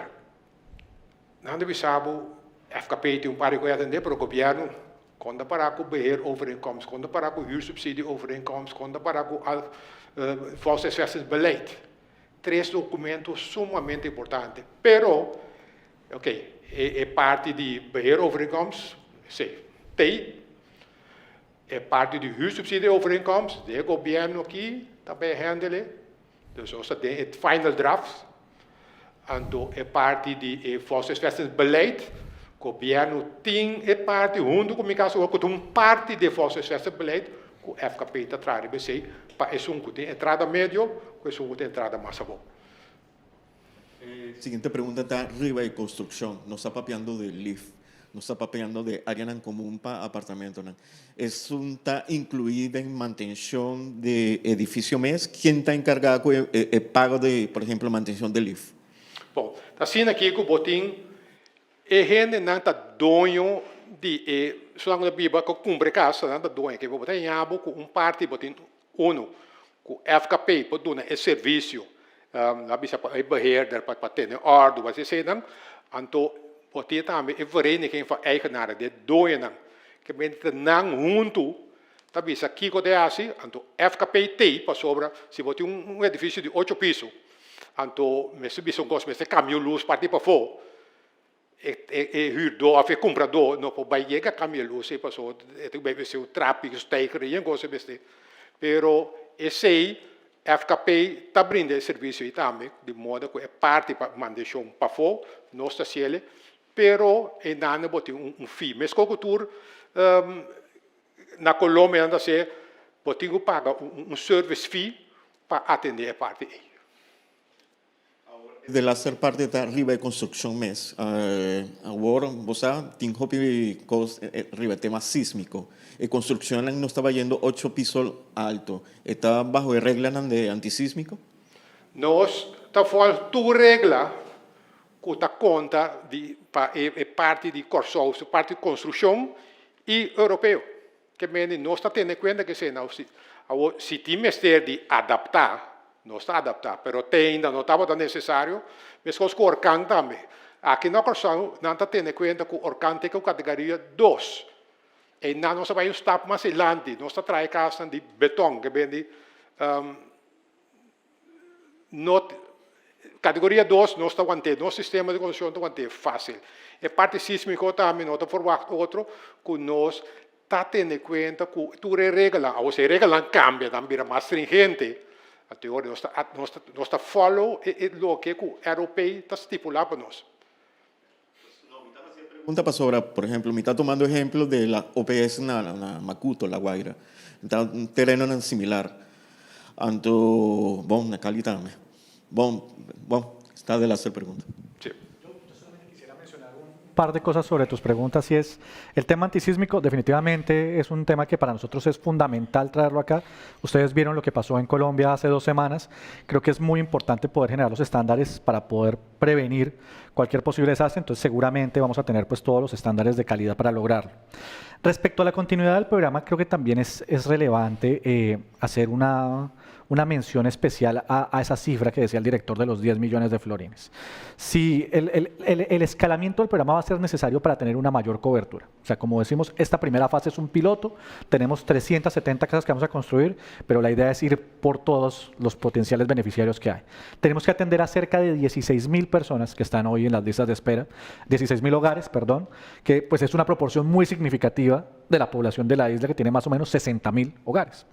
[SPEAKER 2] nan ta bisa bo FKP tin un par di koe atende pero gobierno kon ta para ku beheerovereenkomst, kon ta para ku huursubsidieovereenkomst, kon ta para ku volkshuisvestingsbeleid. Tres documento sumamente importante. Pero, ok, e, e parti di beheerovereenkomst, sí, tei. E parti di huursubsidieovereenkomst, de gobierno aki ta bij handelen. Dus nos ta den e final draft. Anto e parti di e volkshuisvestingsbeleid, gobierno tin e parti hunto cu mi casa cu ta un parti di e volkshuisvestingsbeleid cu FKP ta traha riba esey pa esun cu tin entrada medio cu esun cu tin entrada mas abou.
[SPEAKER 5] E siguiente pregunta ta riba e construccion. Nos ta papiando di lift, nos ta papiando di areanan comun pa apartamentonan. Esun ta inclui den mantencion di edificio mes? Ken ta encarga cu e pago di, por ehemplo, mantencion di lift?
[SPEAKER 2] Bon, ta asina aki cu bo tin E hendenan ta doño di e esnan ku ta biba ku kumpra e kas, nan ta doño. Ke bo ta haña bo ku un parti bo tin unu ku FKP por duna e servisio, nan a bisa pa e beheerder pa tene òrdu pa eseinan. Anto bo tin tambe e vereniging van eigenaren, di e doñonan. Ke mester ta nan huntu ta bisa kiko ta e hasi, anto FKP t'ei pasobra si bo tin un edifisio di ocho piso, anto mester bisa un kos, mester kambia un lus parti pafó. E huurdó of e kumpradó no por bai yega kambia lus ei pasobra e ta bai mester un trapi ku steiger i kos mester. Pero esei FKP ta brinda e servisio ei tambe di moda ku e parti pa mantenshon pafó nos ta hasiel pero einan bo tin un fee. Meskos ku tur na Colombia nan ta hasié bo tin ku paga un service fee pa atendé e parti ei.
[SPEAKER 5] De laster parti ta riba e construccion mes. Awor bo sa tin hopi cos riba e tema sismico. E construccionnan no ta bayendo ocho piso alto. E ta baho e reglanan de antisismico?
[SPEAKER 2] Nos ta volg tur regla cu ta conta di pa e parti di Corsou, su parti di construccion y Europeo. Ke mende nos ta tene kuenta ku esei nau si. Awor, si tin mester di adaptá, nos ta adaptá, pero te ainda no tabata nesesario, meskos ku orkan tambe. Aki na Kòrsou nan ta tene kuenta ku orkan te ku kategoria dos. Einan nos a bai un stap mas dilanti, nos ta traha e kasnan di beton, ke bende No, categoria dos nos ta want'é, nos sistema di construccion ta want'é fácil. E parti sísmico tambe no ta verwacht otro cu nos ta tene cuenta cu tur e regelnan. Awor si e regelnan cambia, nan bira mas stringente, anto e ora nos ta nos ta nos ta follow e e loke cu ROP ta stipula pa nos.
[SPEAKER 5] Pregunta pasobra, por ehemplo, mi ta tomando ehemplo de la OPS na na Macuto, La Guaira. Ta un terenonan similar. Anto, bon, na Cali tambe. Bon, bon, esta de laster pregunta.
[SPEAKER 2] Sí.
[SPEAKER 3] Yo solamente quisiera mencionar un par de cosas sobre tus preguntas y es, el tema antisísmico definitivamente es un tema que para nosotros es fundamental traerlo acá. Ustedes vieron lo que pasó en Colombia hace dos semanas. Creo que es muy importante poder generar los estándares para poder prevenir cualquier posible desastre, entonces seguramente vamos a tener pues todos los estándares de calidad para lograrlo. Respecto a la continuidad del programa, creo que también es, es relevante eh, hacer una, una mención especial a, a, esa cifra que decía el director de los 10 millones de florines. Si el, el, el, el escalamiento del programa va a ser necesario para tener una mayor cobertura. O sea, como decimos, esta primera fase es un piloto, tenemos 370 casas que vamos a construir, pero la idea es ir por todos los potenciales beneficiarios que hay. Tenemos que atender a cerca de 16 mil personas que están hoy en las listas de espera, 16 mil hogares, perdón, que pues es una proporción muy significativa de la población de la isla que tiene más o menos 60 mil hogares.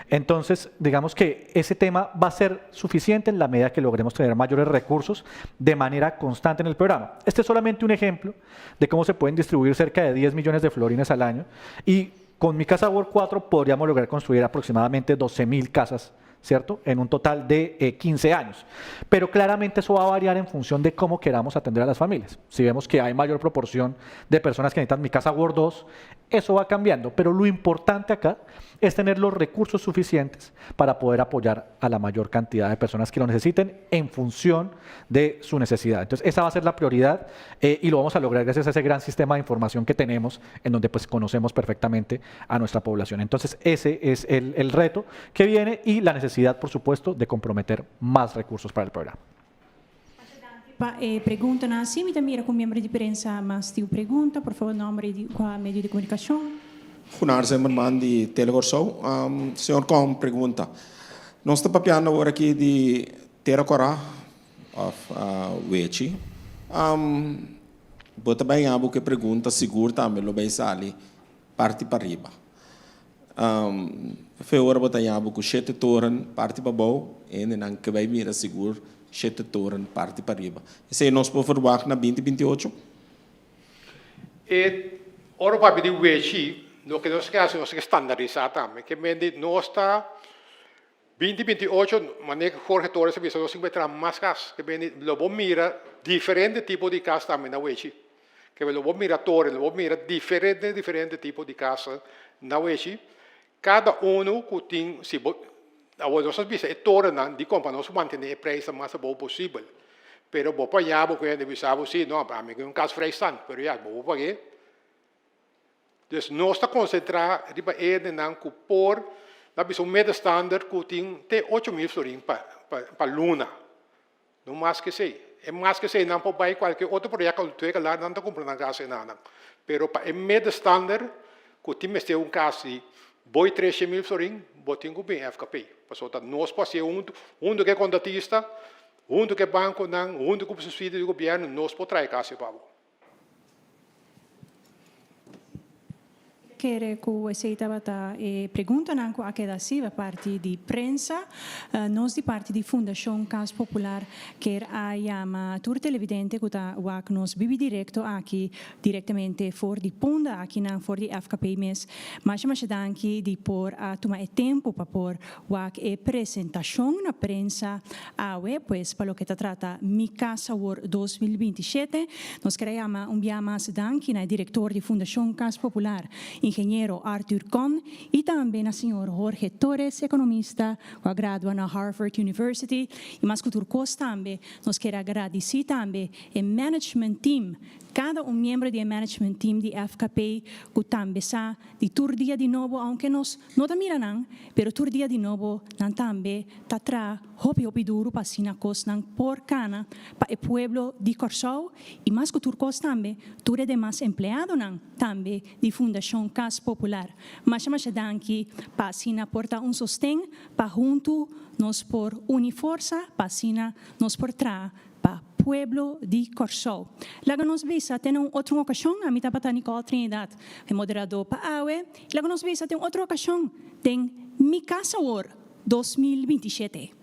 [SPEAKER 3] Entonces, digamos que ese tema va a ser suficiente en la medida que logremos tener mayores recursos de manera constante en el programa. Este es solamente un ejemplo de cómo se pueden distribuir cerca de 10 millones de florines al año y con mi casa World 4 podríamos lograr construir aproximadamente 12 mil casas ¿cierto? En un total de 15 eh, años. Pero claramente eso va a variar en función de cómo queramos atender a las familias. Si vemos que hay mayor proporción de personas que necesitan mi casa Word 2, eso va cambiando. Pero lo importante acá es tener los recursos suficientes para poder apoyar a la mayor cantidad de personas que lo necesiten en función de su necesidad. Entonces, esa va a ser la prioridad eh, y lo vamos a lograr gracias a ese gran sistema de información que tenemos en donde pues conocemos perfectamente a nuestra población. Entonces, ese es el, el reto que viene y la necesidad, por supuesto, de comprometer más recursos para el programa.
[SPEAKER 1] Pa e preguntanan si mi ta mira ku miembro di prensa mas tin un pregunta, por favor nomber i di kua medio di komunikashon.
[SPEAKER 6] Gunnar Zimmerman di Tele Kòrsou. Señor Kohn pregunta, Nos ta papiando awor aki di Tera Kòrá òf Wechi. Bo ta bai haña bo ku e pregunta sigur tambe lo bai sali parti pariba. Fe ora bo ta yabu ku shete toren parti pabou, hendenan ke bai mira sigur shete toren parti pariba. Esei nos por verwagt na binti 28?
[SPEAKER 2] E ora papia di wechi, loke nos ke hasi nos ke standarisá tambe. Ke mende nos ta 2028, manera Jorge Torres a bisa, nos tin ku bai traha mas kas. Ke mende lo bo mira diferente tipo di kas tambe na wechi. Ke lo bo mira toren, lo bo mira diferente diferente tipo di kas na wechi. Kada unu ku tin, si bo, awor nos a bisa e torennan dikon pa nos mantené e preisnan mas abou posibel. Pero bo por haña bo ku hende bisa bo, si, no, ami ke un kas vrijstaand, pero ya, bo por pag'é. Dus nos ta konsentrá riba e hendenan ku por, nan bisa un middenstander ku tin te 8000 florin pa pa luna. No mas ku esei. E mas ku esei nan por bai kualke otro proyekto ku tuer kala nan ta kumpra nan kas enanan. Pero pa e middenstander ku tin mester un kas di boi 3000 florin, bo tin ku bin FKP. Pasobra ta nos por hasié huntu, huntu ku e kontratista, huntu ku e bankonan, huntu ku subsidio di gobièrnu nos por traha e kas ei pa bo.
[SPEAKER 1] kere ku esei tabata e preguntanan ku a keda hasi pa parti di prensa. Nos di parti di Fundashon Kas Popular kier a yama tur televidente ku ta wak nos bibi direkto aki direktamente for di Punda akinan for di FKP mes. Masha masha danki di por a tuma e tempu pa por Wak e presentashon na prensa awe, pues pa loke ta trata Mi Kas Awor 2027. Nos ker a yama un bia mas danki na e direktor di Fundashon Kas Popular, Ingeniero Arthur Kon, i tambe na señor Jorge Torres, ekonomista ku a gradua na Harvard University. I mas ku tur kos tambe nos ker a gradisí tambe e management team, kada un miembro di e management team di FKP ku tambe sa di tur dia di nobo, aunke nos no ta mira nan, pero tur dia di nobo nan tambe ta traha hopi hopi duru pa asina kosnan por kana pa e pueblo di Kòrsou i mas ku tur kos tambe tur e demas empleadonan tambe di Fundashon Kas Popular. Masha masha danki pa asina por ta un sosten pa huntu nos por uni forsa pa asina nos por traha pa pueblo di Kòrsou. Laga nos bisa te na un otro okashon, ami tabata Nicole Trinidad, e moderadó pa awe, laga nos bisa te un otro okashon den Mi Kas Awor 2027.